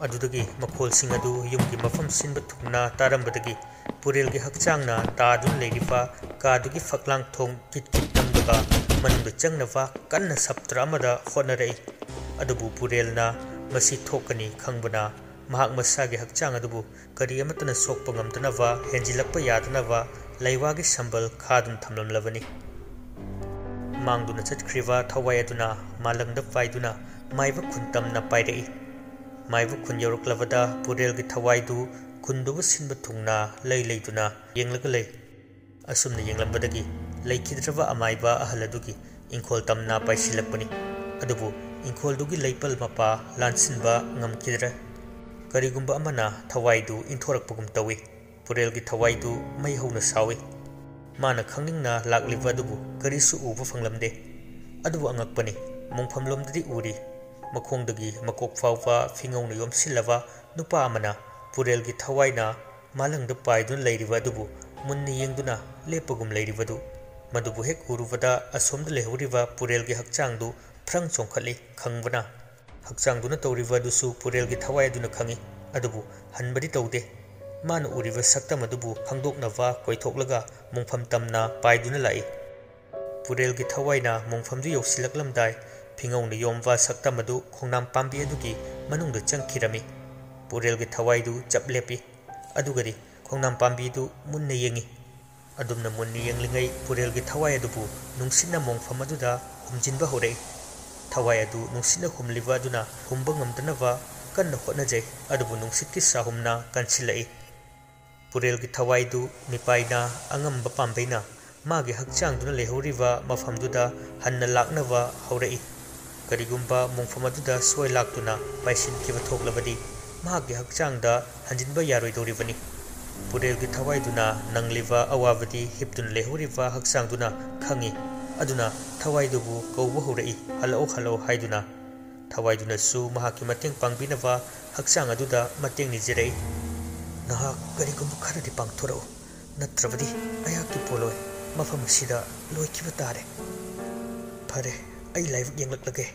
ꯑꯗꯨꯗꯒꯤ ꯃꯈꯣꯜꯁꯤꯡ ꯑꯗꯨ ꯌꯨꯝꯒꯤ ꯃꯐꯝ ꯁꯤꯟꯕ ꯊꯨꯡꯅ ꯇꯥꯔꯝꯕꯗꯒꯤ ꯄꯨꯔꯦꯜꯒꯤ ꯍꯛꯆꯥꯡꯅ ꯇꯥꯗꯨꯅ ꯂꯩꯔꯤꯕ ꯀꯥꯗꯨꯒꯤ ꯐꯛꯂꯥꯡ ꯊꯣꯡ ꯀꯤꯠ ꯀꯤꯠ ꯅꯝꯂꯒ ꯃꯅꯨꯡꯗ ꯆꯪꯅꯕ ꯀꯟꯅ ꯁꯞꯇ꯭ꯔ ꯑꯃꯗ ꯍꯣꯠꯅꯔꯛꯏ꯫ ꯑꯗꯨꯕꯨ ꯄꯨꯔꯦꯜꯅ ꯃꯁꯤ ꯊꯣꯛꯀꯅꯤ ꯈꯪꯕꯅ ꯃꯍꯥꯛ ꯃꯁꯥꯒꯤ ꯍꯛꯆꯥꯡ ꯑꯗꯨꯕꯨ ꯀꯔꯤ ꯑꯃꯠꯇꯅ ꯁꯣꯛꯄ ꯉꯝꯗꯅꯕ, ꯍꯦꯟꯖꯤꯜꯂꯛꯄ ꯌꯥꯗꯅꯕ ꯂꯩꯋꯥꯒꯤ ꯁꯝꯕꯜ ꯈꯥꯗꯨꯅ ꯊꯝꯂꯝꯂꯕꯅꯤ꯫ ꯃꯥꯡꯗꯨꯅ ꯆꯠꯈ꯭ꯔꯤꯕ ꯊꯋꯥꯏ ꯑꯗꯨꯅ ꯃꯥꯂꯪꯗ ꯄꯥꯏꯗꯨꯅ ꯃꯥꯏꯕ ꯈꯨꯟ ꯇꯝꯅ ꯄꯥꯏꯔꯛꯏ꯫ ꯃꯥꯏꯕ ꯈꯨꯟ ꯌꯧꯔꯛꯂꯕꯗ ꯄꯨꯔꯦꯜꯒꯤ ꯊꯋꯥꯏꯗꯨ ꯈꯨꯟꯗꯨꯕꯨ ꯁꯤꯟꯕ ꯊꯨꯡꯅ ꯂꯩ ꯂꯩꯗꯨꯅ ꯌꯦꯡꯂꯒ ꯂꯩ꯫ ꯑꯁꯨꯝꯅ ꯌꯦꯡꯂꯝꯕꯗꯒꯤ ꯂꯩꯈꯤꯗ꯭ꯔꯕ ꯑꯃꯥꯏꯕ ꯑꯍꯜ ꯑꯗꯨꯒꯤ ꯏꯪꯈꯣꯜ ꯇꯝꯅ ꯄꯥꯏꯁꯤꯜꯂꯛꯄꯅꯤ꯫ ꯑꯗꯨꯕꯨ ꯏꯪꯈꯣꯜꯗꯨꯒꯤ ꯂꯩꯄꯜ ꯃꯄꯥ ꯂꯥꯟꯁꯤꯟꯕ ꯉꯝꯈꯤꯗ꯭ꯔꯦ꯫ ꯀꯔꯤꯒꯨꯝꯕ ꯑꯃꯅ ꯊꯋꯥꯏꯗꯨ ꯏꯟꯊꯣꯔꯛꯄꯒꯨꯝ ꯇꯧꯏ꯫ ꯄꯨꯔꯦꯜꯒꯤ ꯊꯋꯥꯏꯗꯨ ꯃꯩ ꯍꯧꯅ ꯁꯥꯎꯏ꯫ ꯃꯥꯅ ꯈꯪꯅꯤꯡꯅ ꯂꯥꯛꯂꯤꯕ ꯑꯗꯨꯕꯨ ꯀꯔꯤꯁꯨ ꯎꯕ ꯐꯪꯂꯝꯗꯦ꯫ ꯑꯗꯨꯕꯨ ꯑꯉꯛꯄꯅꯤ, ꯃꯣꯡꯐꯝꯂꯣꯝꯗꯗꯤ ꯎꯔꯤ꯫ ꯃꯈꯣꯡꯗꯒꯤ ꯃꯀꯣꯛ ꯐꯥꯎꯕ ꯐꯤꯉꯧꯅ ꯌꯣꯝꯁꯤꯜꯂꯕ ꯅꯨꯄꯥ ꯑꯃꯅ ꯄꯨꯔꯦꯜꯒꯤ ꯊꯋꯥꯏꯅ ꯃꯥꯂꯪꯗ ꯄꯥꯏꯗꯨꯅ ꯂꯩꯔꯤꯕ ꯑꯗꯨꯕꯨ ꯃꯨꯟꯅ ꯌꯦꯡꯗꯨꯅ ꯂꯦꯞꯄꯒꯨꯝ ꯂꯩꯔꯤꯕꯗꯨ, ꯃꯗꯨꯕꯨ ꯍꯦꯛ ꯎꯔꯨꯕꯗ ꯑꯁꯣꯝꯗ ꯂꯩꯍꯧꯔꯤꯕ ꯄꯨꯔꯦꯜꯒꯤ ꯍꯛꯆꯥꯡꯗꯨ ꯐ꯭ꯔꯪ ꯆꯣꯡꯈꯠꯂꯤ꯫ ꯈꯪꯕꯅ ꯍꯛꯆꯥꯡꯗꯨꯅ ꯇꯧꯔꯤꯕ ꯑꯗꯨꯁꯨ ꯄꯨꯔꯦꯜꯒꯤ ꯊꯋꯥꯏ ꯑꯗꯨꯅ ꯈꯪꯏ꯫ ꯑꯗꯨꯕꯨ ꯍꯟꯕꯗꯤ ꯇꯧꯗꯦ꯫ ꯃꯥꯅ ꯎꯔꯤꯕ ꯁꯛꯇꯝ ꯑꯗꯨꯕꯨ ꯈꯪꯗꯣꯛꯅꯕ ꯀꯣꯏꯊꯣꯛꯂꯒ ꯃꯣꯡꯐꯝ ꯇꯝꯅ ꯄꯥꯏꯗꯨꯅ ꯂꯥꯛꯏ꯫ ꯄꯨꯔꯦꯜꯒꯤ ꯊꯋꯥꯏꯅ ꯃꯣꯡꯐꯝꯗꯨ ꯌꯧꯁꯤꯜꯂꯛꯂꯝꯗꯥꯏ, ꯐꯤꯉꯧꯅ ꯌꯣꯝꯕ ꯁꯛꯇꯝ ꯑꯗꯨ ꯈꯣꯡꯅꯥꯝ ꯄꯥꯝꯕꯤ ꯑꯗꯨꯒꯤ ꯃꯅꯨꯡꯗ ꯆꯪꯈꯤꯔꯝꯃꯤ꯫ ꯄꯨꯔꯦꯜꯒꯤ ꯊꯋꯥꯏꯗꯨ ꯆꯞ ꯂꯦꯞꯄꯤ꯫ ꯑꯗꯨꯒꯗꯤ ꯈꯣꯡꯅꯥꯝ ꯄꯥꯝꯕꯤꯗꯨ ꯃꯨꯟꯅ ꯌꯦꯡꯏ꯫ ꯑꯗꯨꯝꯅ ꯃꯨꯟꯅ ꯌꯦꯡꯂꯤꯉꯩ ꯄꯨꯔꯦꯜꯒꯤ ꯊꯋꯥꯏ ꯑꯗꯨꯕꯨ ꯅꯨꯡꯁꯤꯠꯅ ꯃꯣꯡꯐꯝ ꯑꯗꯨꯗ ꯍꯨꯝꯖꯤꯟꯕ ꯍꯧꯔꯛꯏ꯫ ꯊꯋꯥꯏ ꯑꯗꯨ ꯅꯨꯡꯁꯤꯠꯅ ꯍꯨꯝꯂꯤꯕ ꯑꯗꯨꯅ ꯍꯨꯝꯕ ꯉꯝꯗꯅꯕ ꯀꯟꯅ ꯍꯣꯠꯅꯖꯩ, ꯑꯗꯨꯕꯨ ꯅꯨꯡꯁꯤꯠꯀꯤ ꯁꯥꯍꯨꯝꯅ ꯀꯟꯁꯤꯜꯂꯛꯏ꯫ ꯄꯨꯔꯦꯜꯒꯤ ꯊꯋꯥꯏꯗꯨ ꯃꯤꯄꯥꯏꯅ ꯑꯉꯝꯕ ꯄꯥꯝꯕꯩꯅ ꯃꯥꯒꯤ ꯍꯛꯆꯥꯡꯗꯨꯅ ꯂꯩꯍꯧꯔꯤꯕ ꯃꯐꯝꯗꯨꯗ ꯍꯟꯅ ꯂꯥꯛꯅꯕ ꯍꯧꯔꯛꯏ꯫ ꯀꯔꯤꯒꯨꯝꯕ ꯃꯣꯡꯐꯝ ꯑꯗꯨꯗ ꯁꯣꯏ ꯂꯥꯛꯇꯨꯅ ꯄꯥꯏꯁꯤꯟꯈꯤꯕ ꯊꯣꯛꯂꯕꯗꯤ ꯃꯍꯥꯛꯀꯤ ꯍꯛꯆꯥꯡꯗ ꯍꯟꯖꯤꯟꯕ ꯌꯥꯔꯣꯏꯗꯧꯔꯤꯕꯅꯤ꯫ ꯄꯨꯔꯦꯜꯒꯤ ꯊꯋꯥꯏꯗꯨꯅ ꯅꯪꯂꯤꯕ ꯑꯋꯥꯕꯗꯤ ꯍꯤꯞꯇꯨꯅ ꯂꯩꯍꯧꯔꯤꯕ ꯍꯛꯆꯥꯡꯗꯨꯅ ꯈꯪꯏ꯫ ꯑꯗꯨꯅ ꯊꯋꯥꯏꯗꯨꯕꯨ ꯀꯧꯕ ꯍꯧꯔꯛꯏ, "ꯍꯜꯂꯛꯑꯣ, ꯍꯜꯂꯛꯑꯣ" ꯍꯥꯏꯗꯨꯅ꯫ ꯊꯋꯥꯏꯗꯨꯅꯁꯨ ꯃꯍꯥꯛꯀꯤ ꯃꯇꯦꯡ ꯄꯥꯡꯕꯤꯅꯕ ꯍꯛꯆꯥꯡ ꯑꯗꯨꯗ ꯃꯇꯦꯡ ꯅꯤꯖꯔꯛꯏ꯫ "ꯅꯍꯥꯛ ꯀꯔꯤꯒꯨꯝꯕ ꯈꯔꯗꯤ ꯄꯥꯡꯊꯣꯔꯛꯎ, ꯅꯠꯇ꯭ꯔꯕꯗꯤ ꯑꯩꯍꯥꯛꯀꯤ ꯄꯣꯠꯂꯣꯏ ꯃꯐꯝ ꯑꯁꯤꯗ ꯂꯣꯏꯈꯤꯕ ꯇꯥꯔꯦ꯫ ꯐꯔꯦ, ꯑꯩ ꯂꯥꯏꯕꯛ ꯌꯦꯡꯂꯛꯂꯒꯦ"꯫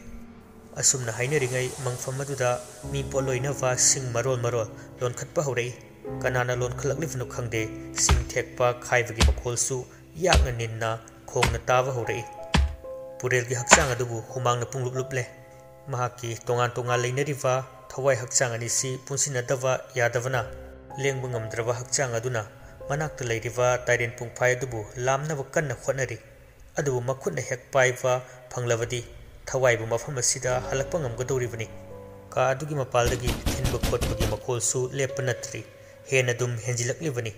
ꯑꯁꯨꯝꯅ ꯍꯥꯏꯅꯔꯤꯉꯩ ꯃꯪꯐꯝ ꯑꯗꯨꯗ ꯃꯤ ꯄꯣꯠꯂꯣꯏꯅꯕ ꯁꯤꯡ ꯃꯔꯣꯜ ꯃꯔꯣꯜ ꯂꯣꯟꯈꯠꯄ ꯍꯧꯔꯛꯏ꯫ ꯀꯅꯥꯅ ꯂꯣꯟꯈꯠꯂꯛꯂꯤꯕꯅꯣ ꯈꯪꯗꯦ, ꯁꯤꯡ ꯊꯦꯛꯄ ꯈꯥꯏꯕꯒꯤ ꯃꯈꯣꯜꯁꯨ ꯌꯥꯛꯅ ꯅꯤꯟꯅ ꯈꯣꯡꯅ ꯇꯥꯕ ꯍꯧꯔꯛꯏ꯫ ꯄꯨꯔꯦꯜꯒꯤ ꯍꯛꯆꯥꯡ ꯑꯗꯨꯕꯨ ꯍꯨꯃꯥꯡꯅ ꯄꯨꯡꯂꯨꯞ ꯂꯨꯞꯂꯦ꯫ ꯃꯍꯥꯛꯀꯤ ꯇꯣꯉꯥꯟ ꯇꯣꯉꯥꯟ ꯂꯩꯅꯔꯤꯕ ꯊꯋꯥꯏ ꯍꯛꯆꯥꯡ ꯑꯅꯤꯁꯤ ꯄꯨꯟꯁꯤꯟꯅꯗꯕ ꯌꯥꯗꯕꯅ, ꯂꯦꯡꯕ ꯉꯝꯗ꯭ꯔꯕ ꯍꯛꯆꯥꯡ ꯑꯗꯨꯅ ꯃꯅꯥꯛꯇ ꯂꯩꯔꯤꯕ ꯇꯥꯏꯔꯦꯟ ꯄꯨꯡꯐꯥꯏ ꯑꯗꯨꯕꯨ ꯂꯥꯝꯅꯕ ꯀꯟꯅ ꯍꯣꯠꯅꯔꯤ꯫ ꯑꯗꯨꯕꯨ ꯃꯈꯨꯠꯅ ꯍꯦꯛ ꯄꯥꯏꯕ ꯐꯪꯂꯕꯗꯤ ꯊꯋꯥꯏꯕꯨ ꯃꯐꯝ ꯑꯁꯤꯗ ꯍꯜꯂꯛꯄ ꯉꯝꯒꯗꯧꯔꯤꯕꯅꯤ꯫ ꯀꯥ ꯑꯗꯨꯒꯤ ꯃꯄꯥꯜꯗꯒꯤ ꯊꯤꯟꯕ ꯈꯣꯠꯄꯒꯤ ꯃꯈꯣꯜꯁꯨ ꯂꯦꯞꯄ ꯅꯠꯇ꯭ꯔꯤ, ꯍꯦꯟꯅ ꯑꯗꯨꯝ ꯍꯦꯟꯖꯤꯜꯂꯛꯂꯤꯕꯅꯤ꯫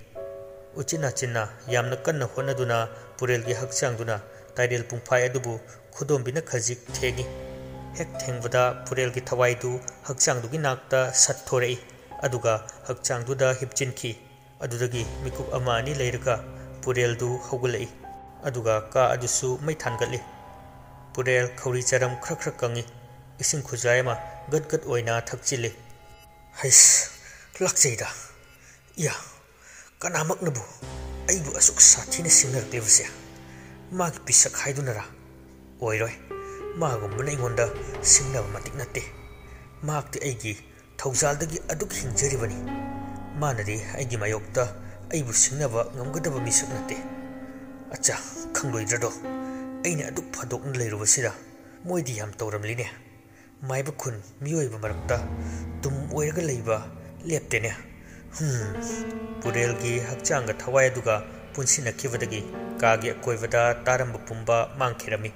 ꯎꯆꯤꯟ ꯅꯥꯆꯤꯟꯅ ꯌꯥꯝꯅ ꯀꯟꯅ ꯍꯣꯠꯅꯗꯨꯅ ꯄꯨꯔꯦꯜꯒꯤ ꯍꯛꯆꯥꯡꯗꯨꯅ ꯇꯥꯏꯔꯦꯜ ꯄꯨꯡꯐꯥꯏ ꯑꯗꯨꯕꯨ ꯈꯨꯗꯣꯝꯕꯤꯅ ꯈꯖꯤꯛ ꯊꯦꯡꯏ꯫ ꯍꯦꯛ ꯊꯦꯡꯕꯗ ꯄꯨꯔꯦꯜꯒꯤ ꯊꯋꯥꯏꯗꯨ ꯍꯛꯆꯥꯡꯗꯨꯒꯤ ꯅꯥꯛꯇ ꯁꯠ ꯊꯣꯔꯛꯏ, ꯑꯗꯨꯒ ꯍꯛꯆꯥꯡꯗꯨꯗ ꯍꯤꯞꯆꯤꯟꯈꯤ꯫ ꯑꯗꯨꯗꯒꯤ ꯃꯤꯀꯨꯞ ꯑꯃ ꯑꯅꯤ ꯂꯩꯔꯒ ꯄꯨꯔꯦꯜꯗꯨ ꯍꯧꯒꯠꯂꯛꯏ, ꯑꯗꯨꯒ ꯀꯥ ꯑꯗꯨꯁꯨ ꯃꯩ ꯊꯥꯟꯒꯠꯂꯤ꯫ ꯄꯨꯔꯦꯜ ꯈꯧꯔꯤ ꯆꯔꯝ ꯈ꯭ꯔꯛ ꯈ꯭ꯔꯛ ꯀꯪꯏ, ꯏꯁꯤꯡ ꯈꯨꯖꯥꯏ ꯑꯃ ꯒꯠ ꯒꯠ ꯑꯣꯏꯅ ꯊꯛꯆꯤꯜꯂꯤ꯫ "ꯍꯩꯁ, ꯂꯥꯛꯆꯩꯗ꯫ ꯏꯌꯥ, ꯀꯅꯥꯃꯛꯅꯕꯨ ꯑꯩꯕꯨ ꯑꯁꯨꯛ ꯁꯥꯊꯤꯅ ꯁꯤꯡꯅꯔꯛꯂꯤꯕꯁꯦ? ꯃꯥꯒꯤ ꯄꯤꯁꯛ ꯍꯥꯏꯗꯨꯅꯔꯥ? ꯑꯣꯏꯔꯣꯏ, ꯃꯥꯒꯨꯝꯕꯅ ꯑꯩꯉꯣꯟꯗ ꯁꯤꯡꯅꯕ ꯃꯇꯤꯛ ꯅꯠꯇꯦ꯫ ꯃꯍꯥꯛꯇꯤ ꯑꯩꯒꯤ ꯊꯧꯖꯥꯜꯗꯒꯤ ꯑꯗꯨꯛ ꯍꯤꯡꯖꯔꯤꯕꯅꯤ꯫ ꯃꯥꯅꯗꯤ ꯑꯩꯒꯤ ꯃꯥꯌꯣꯛꯇ ꯑꯩꯕꯨ ꯁꯤꯡꯅꯕ ꯉꯝꯒꯗꯕ ꯃꯤꯁꯛ ꯅꯠꯇꯦ꯫ ꯑꯠꯆꯥ, ꯈꯪꯂꯣꯏꯗ꯭ꯔꯗꯣ? ꯑꯩꯅ ꯑꯗꯨꯛ ꯐꯥꯗꯣꯛꯅ ꯂꯩꯔꯨꯕꯁꯤꯗ ꯃꯣꯏꯗꯤ ꯌꯥꯝ ꯇꯧꯔꯝꯂꯤꯅꯦ꯫ ꯃꯥꯏꯕ ꯈꯨꯟ ꯃꯤꯑꯣꯏꯕ ꯃꯔꯛꯇ ꯇꯨꯝ ꯑꯣꯏꯔꯒ ꯂꯩꯕ ꯂꯦꯞꯇꯦꯅꯦ꯫ ꯍꯨꯝ꯫ ꯄꯨꯔꯦꯜꯒꯤ ꯍꯛꯆꯥꯡꯒ ꯊꯋꯥꯏ ꯑꯗꯨꯒ ꯄꯨꯟꯁꯤꯟꯅꯈꯤꯕꯗꯒꯤ ꯀꯥꯒꯤ ꯑꯀꯣꯏꯕꯗ ꯇꯥꯔꯝꯕ ꯄꯨꯝꯕ ꯃꯥꯡꯈꯤꯔꯝꯃꯤ꯫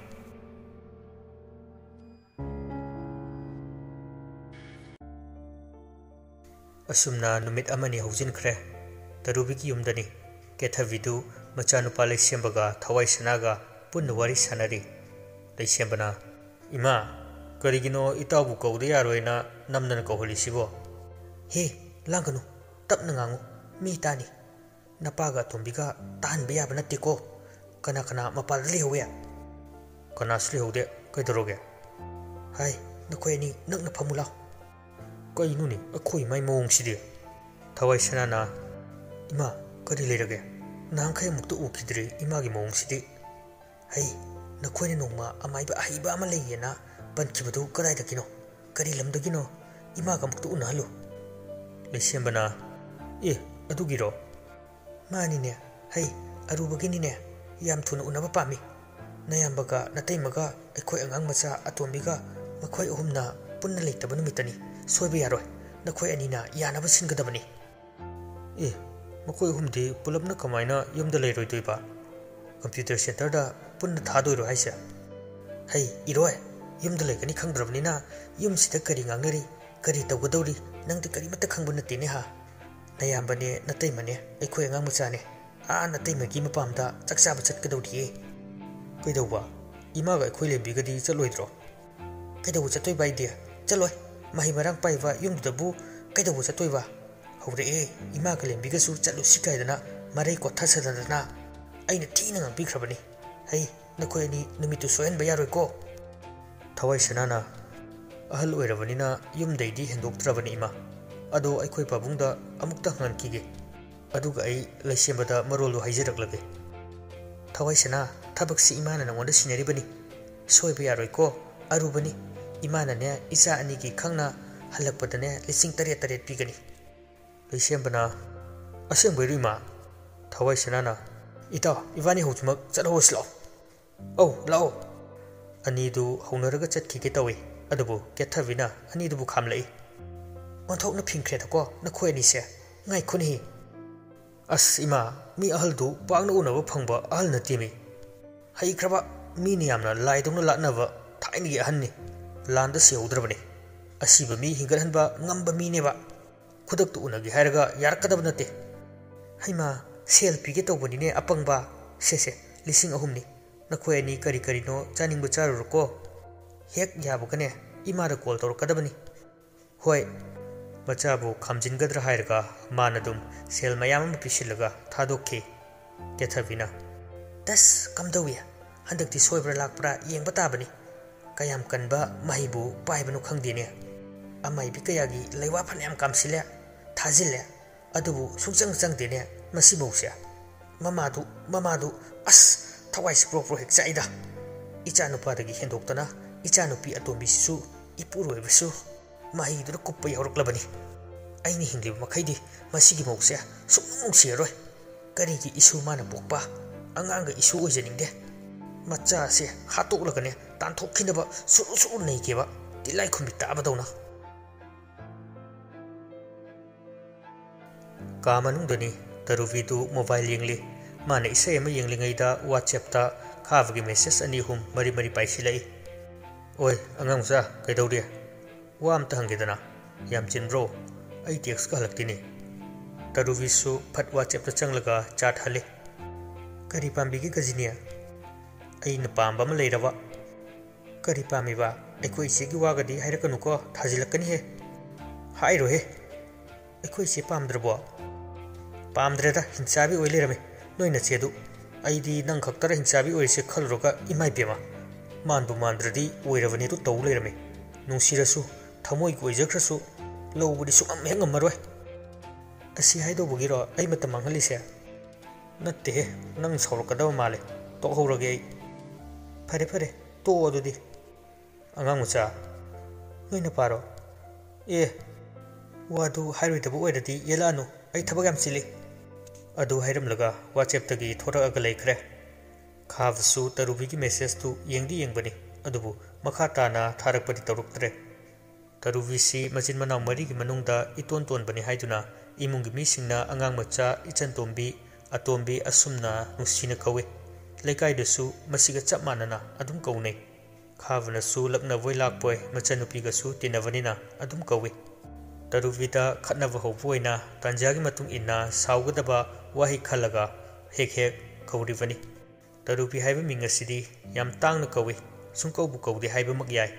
ꯑꯁꯨꯝꯅ ꯅꯨꯃꯤꯠ ꯑꯃꯅꯤ ꯍꯧꯖꯤꯟꯈ꯭ꯔꯦ꯫ ꯇꯔꯨꯕꯤꯒꯤ ꯌꯨꯝꯗꯅꯤ꯫ ꯀꯦꯊꯕꯤꯗꯨ ꯃꯆꯥꯅꯨꯄꯥ ꯂꯩꯁꯦꯝꯕꯒ ꯊꯋꯥꯏ ꯁꯅꯥꯒ ꯄꯨꯟꯅ ꯋꯥꯔꯤ ꯁꯥꯟꯅꯔꯤ꯫ ꯂꯩꯁꯦꯝꯕꯅ, "ꯏꯃꯥ, ꯀꯔꯤꯒꯤꯅꯣ ꯏꯇꯥꯎꯕꯨ ꯀꯧꯗ ꯌꯥꯔꯣꯏꯅ ꯅꯝꯗꯅ ꯀꯧꯍꯜꯂꯤꯁꯤꯕꯣ?" "ꯍꯦ, ꯂꯥꯡꯒꯅꯨ, ꯇꯞꯅ ꯉꯥꯡꯉꯨ, ꯃꯤ ꯇꯥꯅꯤ꯫ ꯅꯄꯥꯒ ꯑꯇꯣꯝꯕꯤꯒ ꯇꯥꯍꯟꯕ ꯌꯥꯕ ꯅꯠꯇꯦꯀꯣ꯫ ꯀꯅꯥ ꯀꯅꯥ ꯃꯄꯥꯜꯗ ꯂꯩꯍꯧꯋꯦ?" "ꯀꯅꯥꯁꯨ ꯂꯩꯍꯧꯗꯦ꯫ ꯀꯩꯗꯧꯔꯒꯦ?" "ꯍꯥꯏ, ꯅꯈꯣꯏ ꯑꯅꯤ ꯅꯛꯅ ꯐꯝꯃꯨ ꯂꯥꯎ꯫" "ꯀꯩꯅꯣꯅꯦ, ꯑꯩꯈꯣꯏ ꯏꯃꯥꯏ ꯃꯑꯣꯡꯁꯤꯗꯤ?" ꯊꯋꯥꯏ ꯁꯅꯥꯅ, "ꯏꯃꯥ, ꯀꯔꯤ ꯂꯩꯔꯒꯦ? ꯅꯍꯥꯟꯈꯩ ꯑꯃꯨꯛꯇ ꯎꯈꯤꯗ꯭ꯔꯤ ꯏꯃꯥꯒꯤ ꯃꯑꯣꯡꯁꯤꯗꯤ꯫" "ꯍꯩ, ꯅꯈꯣꯏꯅ ꯅꯣꯡꯃ ꯑꯃꯥꯏꯕ ꯑꯍꯩꯕ ꯑꯃ ꯂꯩꯌꯦꯅ ꯄꯟꯈꯤꯕꯗꯨ ꯀꯗꯥꯏꯗꯒꯤꯅꯣ? ꯀꯔꯤ ꯂꯝꯗꯒꯤꯅꯣ? ꯏꯃꯥꯒ ꯑꯃꯨꯛꯇ ꯎꯅꯍꯜꯂꯨ꯫" ꯂꯩꯁꯦꯝꯕꯅ, "ꯑꯦ, ꯑꯗꯨꯒꯤꯔꯣ?" "ꯃꯥꯅꯤꯅꯦ, ꯍꯩ, ꯑꯔꯨꯕꯒꯤꯅꯤꯅꯦ, ꯌꯥꯝ ꯊꯨꯅ ꯎꯅꯕ ꯄꯥꯝꯃꯤ꯫ ꯅꯌꯥꯝꯕꯒ ꯅꯇꯩꯃꯒ ꯑꯩꯈꯣꯏ ꯑꯉꯥꯡ ꯃꯆꯥ ꯑꯇꯣꯝꯕꯤꯒ ꯃꯈꯣꯏ ꯑꯍꯨꯝꯅ ꯄꯨꯟꯅ ꯂꯩꯇꯕ ꯅꯨꯃꯤꯠꯇꯅꯤ꯫ ꯁꯣꯏꯕ ꯌꯥꯔꯣꯏ, ꯅꯈꯣꯏ ꯑꯅꯤꯅ ꯌꯥꯅꯕ ꯁꯤꯟꯒꯗꯕꯅꯤ꯫" "ꯑꯦ, ꯃꯈꯣꯏ ꯑꯍꯨꯝꯗꯤ ꯄꯨꯂꯞꯅ ꯀꯃꯥꯏꯅ ꯌꯨꯝꯗ ꯂꯩꯔꯣꯏꯗꯣꯏꯕ? ꯀꯝꯄ꯭ꯌꯨꯇꯔ ꯁꯦꯟꯇꯔꯗ ꯄꯨꯟꯅ ꯊꯥꯗꯣꯏꯔꯣ ꯍꯥꯏꯁꯦ?" "ꯍꯩ, ꯏꯔꯣꯏ, ꯌꯨꯝꯗ ꯂꯩꯒꯅꯤ ꯈꯪꯗ꯭ꯔꯕꯅꯤꯅ ꯌꯨꯝꯁꯤꯗ ꯀꯔꯤ ꯉꯥꯡꯅꯔꯤ, ꯀꯔꯤ ꯇꯧꯒꯗꯧꯔꯤ, ꯅꯪꯗꯤ ꯀꯔꯤꯃꯠꯇ ꯈꯪꯕ ꯅꯠꯇꯦꯅꯦ ꯍꯥ? ꯅꯌꯥꯝꯕꯅꯦ, ꯅꯇꯩꯃꯅꯦ, ꯑꯩꯈꯣꯏ ꯑꯉꯥꯡ ꯃꯆꯥꯅꯦ, ꯑꯥ ꯅꯇꯩꯃꯒꯤ ꯃꯄꯥꯝꯗ ꯆꯥꯛ ꯆꯥꯕ ꯆꯠꯀꯗꯧꯔꯤꯌꯦ꯫" "ꯀꯩꯗꯧꯕ? ꯏꯃꯥꯒ ꯑꯩꯈꯣꯏ ꯂꯦꯝꯕꯤꯒꯗꯤ ꯆꯠꯂꯣꯏꯗ꯭ꯔꯣ?" "ꯀꯩꯗꯧꯕ ꯆꯠꯇꯣꯏꯕ ꯑꯩꯗꯤ? ꯆꯠꯂꯣꯏ꯫ ꯃꯍꯩ ꯃꯔꯥꯡ ꯄꯥꯏꯕ ꯌꯨꯝꯗꯨꯗꯕꯨ ꯀꯩꯗꯧꯕ ꯆꯠꯇꯣꯏꯕ? ꯍꯧꯔꯛꯑꯦ, ꯏꯃꯥꯒ ꯂꯦꯝꯕꯤꯒꯁꯨ ꯆꯠꯂꯨꯁꯤ ꯀꯥꯏꯗꯅ ꯃꯔꯩ ꯀꯣꯠꯊꯁꯗꯅ꯫ ꯑꯩꯅ ꯊꯤꯅ ꯉꯥꯡꯕꯤꯈ꯭ꯔꯕꯅꯤ꯫ ꯍꯩ, ꯅꯈꯣꯏ ꯑꯅꯤ ꯅꯨꯃꯤꯠꯇꯨ ꯁꯣꯏꯍꯟꯕ ꯌꯥꯔꯣꯏꯀꯣ꯫" ꯊꯋꯥꯏ ꯁꯅꯥꯅ, "ꯑꯍꯜ ꯑꯣꯏꯔꯕꯅꯤꯅ ꯌꯨꯝꯗꯩꯗꯤ ꯍꯦꯟꯗꯣꯛꯇ꯭ꯔꯕꯅꯤ ꯏꯃꯥ꯫ ꯑꯗꯣ ꯑꯩꯈꯣꯏ ꯄꯥꯕꯨꯡꯗ ꯑꯃꯨꯛꯇ ꯍꯪꯍꯟꯈꯤꯒꯦ꯫ ꯑꯗꯨꯒ ꯑꯩ ꯂꯩꯁꯦꯝꯕꯗ ꯃꯔꯣꯜꯗꯨ ꯍꯥꯏꯖꯔꯛꯂꯒꯦ꯫" "ꯊꯋꯥꯏ ꯁꯅꯥ, ꯊꯕꯛꯁꯤ ꯏꯃꯥꯅ ꯅꯉꯣꯟꯗ ꯁꯤꯟꯅꯔꯤꯕꯅꯤ꯫ ꯁꯣꯏꯕ ꯌꯥꯔꯣꯏꯀꯣ, ꯑꯔꯨꯕꯅꯤ꯫ ꯏꯃꯥꯅꯅꯦ, ꯏꯆꯥ ꯑꯅꯤꯒꯤ ꯈꯪꯅ ꯍꯜꯂꯛꯄꯗꯅꯦ ꯂꯤꯁꯤꯡ ꯇꯔꯦꯠ ꯇꯔꯦꯠ ꯄꯤꯒꯅꯤ꯫" ꯂꯩꯁꯦꯝꯕꯅ, "ꯑꯁꯦꯡꯕꯩꯔꯣ ꯏꯃꯥ?" ꯊꯋꯥꯏ ꯁꯅꯥꯅ, "ꯏꯇꯥꯎ, ꯏꯕꯥꯅꯤ ꯍꯧꯖꯤꯛꯃꯛ ꯆꯠꯍꯧꯔꯁꯤ ꯂꯥꯛꯑꯣ꯫" "ꯑꯧ, ꯂꯥꯛꯑꯣ꯫" ꯑꯅꯤꯗꯨ ꯍꯧꯅꯔꯒ ꯆꯠꯈꯤꯒꯦ ꯇꯧꯏ꯫ ꯑꯗꯨꯕꯨ ꯀꯦꯊꯕꯤꯅ ꯑꯅꯤꯗꯨꯕꯨ ꯈꯥꯝꯂꯛꯏ꯫ "ꯑꯣꯟꯊꯣꯛꯅ ꯐꯤꯡꯈ꯭ꯔꯦꯗꯀꯣ ꯅꯈꯣꯏ ꯑꯅꯤꯁꯦ꯫ ꯉꯥꯏꯈꯣꯅꯦꯍꯦ꯫ ꯑꯁ ꯏꯃꯥ, ꯃꯤ ꯑꯍꯜꯗꯨ ꯄꯥꯛꯅ ꯎꯅꯕ ꯐꯪꯕ ꯑꯍꯜ ꯅꯠꯇꯦꯃꯤ꯫ ꯍꯩꯈ꯭ꯔꯕ, ꯃꯤꯅ ꯌꯥꯝꯅ ꯂꯥꯏꯗꯧꯅ ꯂꯥꯠꯅꯕ ꯊꯥꯏꯅꯒꯤ ꯑꯍꯟꯅꯤ꯫ ꯂꯥꯟꯗ ꯁꯤꯍꯧꯗ꯭ꯔꯕꯅꯤ꯫ ꯑꯁꯤꯕ ꯃꯤ ꯍꯤꯡꯒꯠꯍꯟꯕ ꯉꯝꯕ ꯃꯤꯅꯦꯕ꯫ ꯈꯨꯗꯛꯇ ꯎꯅꯒꯦ ꯍꯥꯏꯔꯒ ꯌꯥꯔꯛꯀꯗꯕ ꯅꯠꯇꯦ꯫ ꯍꯩꯃꯥ, ꯁꯦꯜ ꯄꯤꯒꯦ ꯇꯧꯕꯅꯤꯅꯦ ꯑꯄꯪꯕ꯫ ꯁꯦ ꯁꯦ, ꯂꯤꯁꯤꯡ ꯑꯍꯨꯝꯅꯤ꯫ ꯅꯈꯣꯏ ꯑꯅꯤ ꯀꯔꯤ ꯀꯔꯤꯅꯣ ꯆꯥꯅꯤꯡꯕ ꯆꯥꯔꯨꯔꯣꯀꯣ꯫ ꯍꯦꯛ ꯌꯥꯕꯒꯅꯦ ꯏꯃꯥꯗ ꯀꯣꯜ ꯇꯧꯔꯛꯀꯗꯕꯅꯤ꯫ ꯍꯣꯏ꯫ ꯃꯆꯥꯕꯨ ꯈꯥꯝꯖꯤꯟꯒꯗ꯭ꯔꯥ ꯍꯥꯏꯔꯒ ꯃꯥꯅ ꯑꯗꯨꯝ ꯁꯦꯜ ꯃꯌꯥꯝ ꯑꯃ ꯄꯤꯁꯤꯜꯂꯒ ꯊꯥꯗꯣꯛꯈꯤ꯫ ꯀꯦꯊꯕꯤꯅ, "ꯇꯁ, ꯀꯝꯗꯧꯏ? ꯍꯟꯗꯛꯇꯤ ꯁꯣꯏꯕ꯭ꯔꯥ ꯂꯥꯛꯄ꯭ꯔꯥ ꯌꯦꯡꯕ ꯇꯥꯕꯅꯤ꯫ ꯀꯌꯥꯝ ꯀꯟꯕ ꯃꯍꯩꯕꯨ ꯄꯥꯏꯕꯅꯣ ꯈꯪꯗꯦꯅꯦ꯫ ꯑꯃꯥꯏꯕꯤ ꯀꯌꯥꯒꯤ ꯂꯩꯋꯥ ꯐꯅꯌꯥꯝ ꯀꯥꯝꯁꯤꯜꯂꯦ, ꯊꯥꯖꯤꯜꯂꯦ, ꯑꯗꯨꯕꯨ ꯁꯨꯡꯆꯪ ꯆꯪꯗꯦꯅꯦ ꯃꯁꯤ ꯃꯧꯁꯦ꯫ ꯃꯃꯥꯗꯨ, ꯃꯃꯥꯗꯨ, ꯑꯁ, ꯊꯋꯥꯏꯁꯤ ꯄ꯭ꯔꯣꯛ ꯄ꯭ꯔꯣꯛ ꯍꯦꯛ ꯆꯥꯛꯏꯗ꯫ ꯏꯆꯥꯅꯨꯄꯥꯗꯒꯤ ꯍꯦꯟꯗꯣꯛꯇꯅ ꯏꯆꯥꯅꯨꯄꯤ ꯑꯇꯣꯝꯕꯤꯁꯤꯁꯨ ꯏꯄꯨꯔꯣꯏꯕꯁꯨ ꯃꯍꯩꯗꯨꯅ ꯀꯨꯞꯄ ꯌꯥꯎꯔꯛꯂꯕꯅꯤ꯫ ꯑꯩꯅ ꯍꯤꯡꯂꯤꯕ ꯃꯈꯩꯗꯤ ꯃꯁꯤꯒꯤ ꯃꯧꯁꯦ ꯁꯨꯡꯅꯨꯡ ꯅꯨꯡꯁꯤꯔꯔꯣꯏ꯫ ꯀꯔꯤꯒꯤ ꯏꯁꯨ ꯃꯥꯅ ꯄꯣꯛꯄ? ꯑꯉꯥꯡꯒ ꯏꯁꯨ ꯑꯣꯏꯖꯅꯤꯡꯗꯦ꯫ ꯃꯆꯥꯁꯦ ꯍꯥꯠꯇꯣꯛꯂꯒꯅꯦ ꯇꯥꯟꯊꯣꯛꯈꯤꯅꯕ ꯁꯨꯔꯨ ꯁꯨꯔꯨ ꯅꯩꯒꯦꯕ, ꯇꯤꯜꯂꯥꯏꯈꯨꯝꯕꯤ ꯇꯥꯕꯗꯧꯅ"꯫ ꯀꯥ ꯃꯅꯨꯡꯗꯅꯤ꯫ ꯇꯔꯨꯕꯤꯗꯨ ꯃꯣꯕꯥꯏꯜ ꯌꯦꯡꯂꯤ꯫ ꯃꯥꯅ ꯏꯁꯩ ꯑꯃ ꯌꯦꯡꯂꯤꯉꯩꯗ WhatsApp-ꯇ ꯈꯥꯕꯒꯤ ꯃꯦꯁꯦꯖ ꯑꯅꯤ ꯑꯍꯨꯝ ꯃꯔꯤ ꯃꯔꯤ ꯄꯥꯏꯁꯤꯜꯂꯛꯏ꯫ "ꯑꯣꯏ, ꯑꯉꯥꯡ ꯃꯆꯥ, ꯀꯩꯗꯧꯔꯤ? ꯋꯥ ꯑꯝꯇ ꯍꯪꯒꯦꯗꯅ꯫ ꯌꯥꯝ ꯆꯤꯟꯕ꯭ꯔꯣ? ꯑꯩ ꯇꯦꯛꯁꯀ ꯍꯜꯂꯛꯇꯦꯅꯦ"꯫ ꯇꯔꯨꯕꯤꯁꯨ ꯐꯠ WhatsApp-ꯇ ꯆꯪꯂꯒ ꯆꯥꯠ ꯍꯜꯂꯤ꯫ "ꯀꯔꯤ ꯄꯥꯝꯕꯤꯒꯦ ꯀꯖꯤꯅꯦ? ꯑꯩꯅ ꯄꯥꯝꯕ ꯑꯃ ꯂꯩꯔꯕ"꯫ "ꯀꯔꯤ ꯄꯥꯝꯃꯤꯕ? ꯑꯩꯈꯣꯏ ꯏꯆꯦꯒꯤ ꯋꯥꯒꯗꯤ ꯍꯥꯏꯔꯛꯀꯅꯨꯀꯣ, ꯊꯥꯖꯤꯜꯂꯛꯀꯅꯤꯍꯦ"꯫ "ꯍꯥꯏꯔꯣꯍꯦ"꯫ "ꯑꯩꯈꯣꯏ ꯏꯆꯦ ꯄꯥꯝꯗ꯭ꯔꯕꯣ?" "ꯄꯥꯝꯗ꯭ꯔꯦꯗ, ꯍꯤꯡꯆꯥꯕꯤ ꯑꯣꯏ ꯂꯩꯔꯝꯃꯦ ꯅꯣꯏ ꯅꯆꯦꯗꯨ꯫ ꯑꯩꯗꯤ ꯅꯪ ꯈꯛꯇꯔ ꯍꯤꯡꯆꯥꯕꯤ ꯑꯣꯏꯔꯤꯁꯦ ꯈꯜꯂꯨꯔꯒ, ꯏꯃꯥ ꯏꯕꯦꯝꯃ, ꯃꯥꯟꯕꯨ ꯃꯥꯟꯗ꯭ꯔꯗꯤ ꯑꯣꯏꯔꯕꯅꯦꯗꯨ ꯇꯧ ꯂꯩꯔꯝꯃꯦ꯫ ꯅꯨꯡꯁꯤꯔꯁꯨ, ꯊꯃꯣꯏꯒꯤ ꯑꯣꯏꯖꯈ꯭ꯔꯁꯨ, ꯂꯧꯕꯗꯤ ꯁꯨꯡꯉꯝ ꯍꯦꯛ ꯉꯝꯃꯔꯣꯏ"꯫ "ꯑꯁꯤ ꯍꯥꯏꯗꯧꯕꯒꯤꯔꯣ ꯑꯩ ꯃꯇꯝ ꯃꯥꯡꯍꯜꯂꯤꯁꯦ?" "ꯅꯠꯇꯦꯍꯦ, ꯅꯪ ꯁꯥꯎꯔꯛꯀꯗꯕ ꯃꯥꯜꯂꯦ꯫ ꯇꯣꯛꯍꯧꯔꯒꯦ ꯑꯩ"꯫ "ꯐꯔꯦ ꯐꯔꯦ, ꯇꯣꯛꯑꯣ ꯑꯗꯨꯗꯤ"꯫ "ꯑꯉꯥꯡ ꯃꯆꯥ, ꯅꯣꯏ ꯅꯄꯥꯔꯣ?" "ꯑꯦ, ꯋꯥꯗꯨ ꯍꯥꯏꯔꯣꯏꯗꯕ ꯑꯣꯏꯔꯗꯤ ꯌꯦꯜꯂꯛꯑꯅꯨ, ꯑꯩ ꯊꯕꯛ ꯌꯥꯝ ꯆꯤꯜꯂꯤ"꯫ ꯑꯗꯨ ꯍꯥꯏꯔꯝꯂꯒ WhatsApp-ꯇꯒꯤ ꯊꯣꯔꯛꯑꯒ ꯂꯩꯈ꯭ꯔꯦ꯫ ꯈꯥꯕꯁꯨ ꯇꯔꯨꯕꯤꯒꯤ ꯃꯦꯁꯦꯖꯇꯨ ꯌꯦꯡꯗꯤ ꯌꯦꯡꯕꯅꯤ, ꯑꯗꯨꯕꯨ ꯃꯈꯥ ꯇꯥꯅ ꯊꯥꯔꯛꯄꯗꯤ ꯇꯧꯔꯛꯇ꯭ꯔꯦ꯫ ꯇꯔꯨꯕꯤꯁꯤ ꯃꯆꯤꯟ ꯃꯅꯥꯎ ꯃꯔꯤꯒꯤ ꯃꯅꯨꯡꯗ ꯏꯇꯣꯟ ꯇꯣꯟꯕꯅꯤ ꯍꯥꯏꯗꯨꯅ ꯏꯃꯨꯡꯒꯤ ꯃꯤꯁꯤꯡꯅ ꯑꯉꯥꯡ ꯃꯆꯥ ꯏꯆꯟꯇꯣꯝꯕꯤ, ꯑꯇꯣꯝꯕꯤ ꯑꯁꯨꯝꯅ ꯅꯨꯡꯁꯤꯅ ꯀꯧꯏ꯫ ꯂꯩꯀꯥꯏꯗꯁꯨ ꯃꯁꯤꯒ ꯆꯞ ꯃꯥꯟꯅꯅ ꯑꯗꯨꯝ ꯀꯧꯅꯩ꯫ ꯈꯥꯕꯅꯁꯨ ꯂꯛꯅꯕꯣꯏ ꯂꯥꯛꯄꯣꯏ ꯃꯆꯟꯅꯨꯄꯤꯒꯁꯨ ꯇꯤꯟꯅꯕꯅꯤꯅ ꯑꯗꯨꯝ ꯀꯧꯏ꯫ ꯇꯔꯨꯕꯤꯗ ꯈꯠꯅꯕ ꯍꯧꯕ ꯑꯣꯏꯅ ꯇꯥꯟꯖꯥꯒꯤ ꯃꯇꯨꯡ ꯏꯟꯅ ꯁꯥꯎꯒꯗꯕ ꯋꯥꯍꯩ ꯈꯜꯂꯒ ꯍꯦꯛ ꯍꯦꯛ ꯀꯧꯔꯤꯕꯅꯤ꯫ ꯇꯔꯨꯕꯤ ꯍꯥꯏꯕ ꯃꯤꯡ ꯑꯁꯤꯗꯤ ꯌꯥꯝ ꯇꯥꯡꯅ ꯀꯧꯏ, ꯁꯨꯡꯀꯧꯕꯨ ꯀꯧꯗꯦ ꯍꯥꯏꯕꯃꯛ ꯌꯥꯏ꯫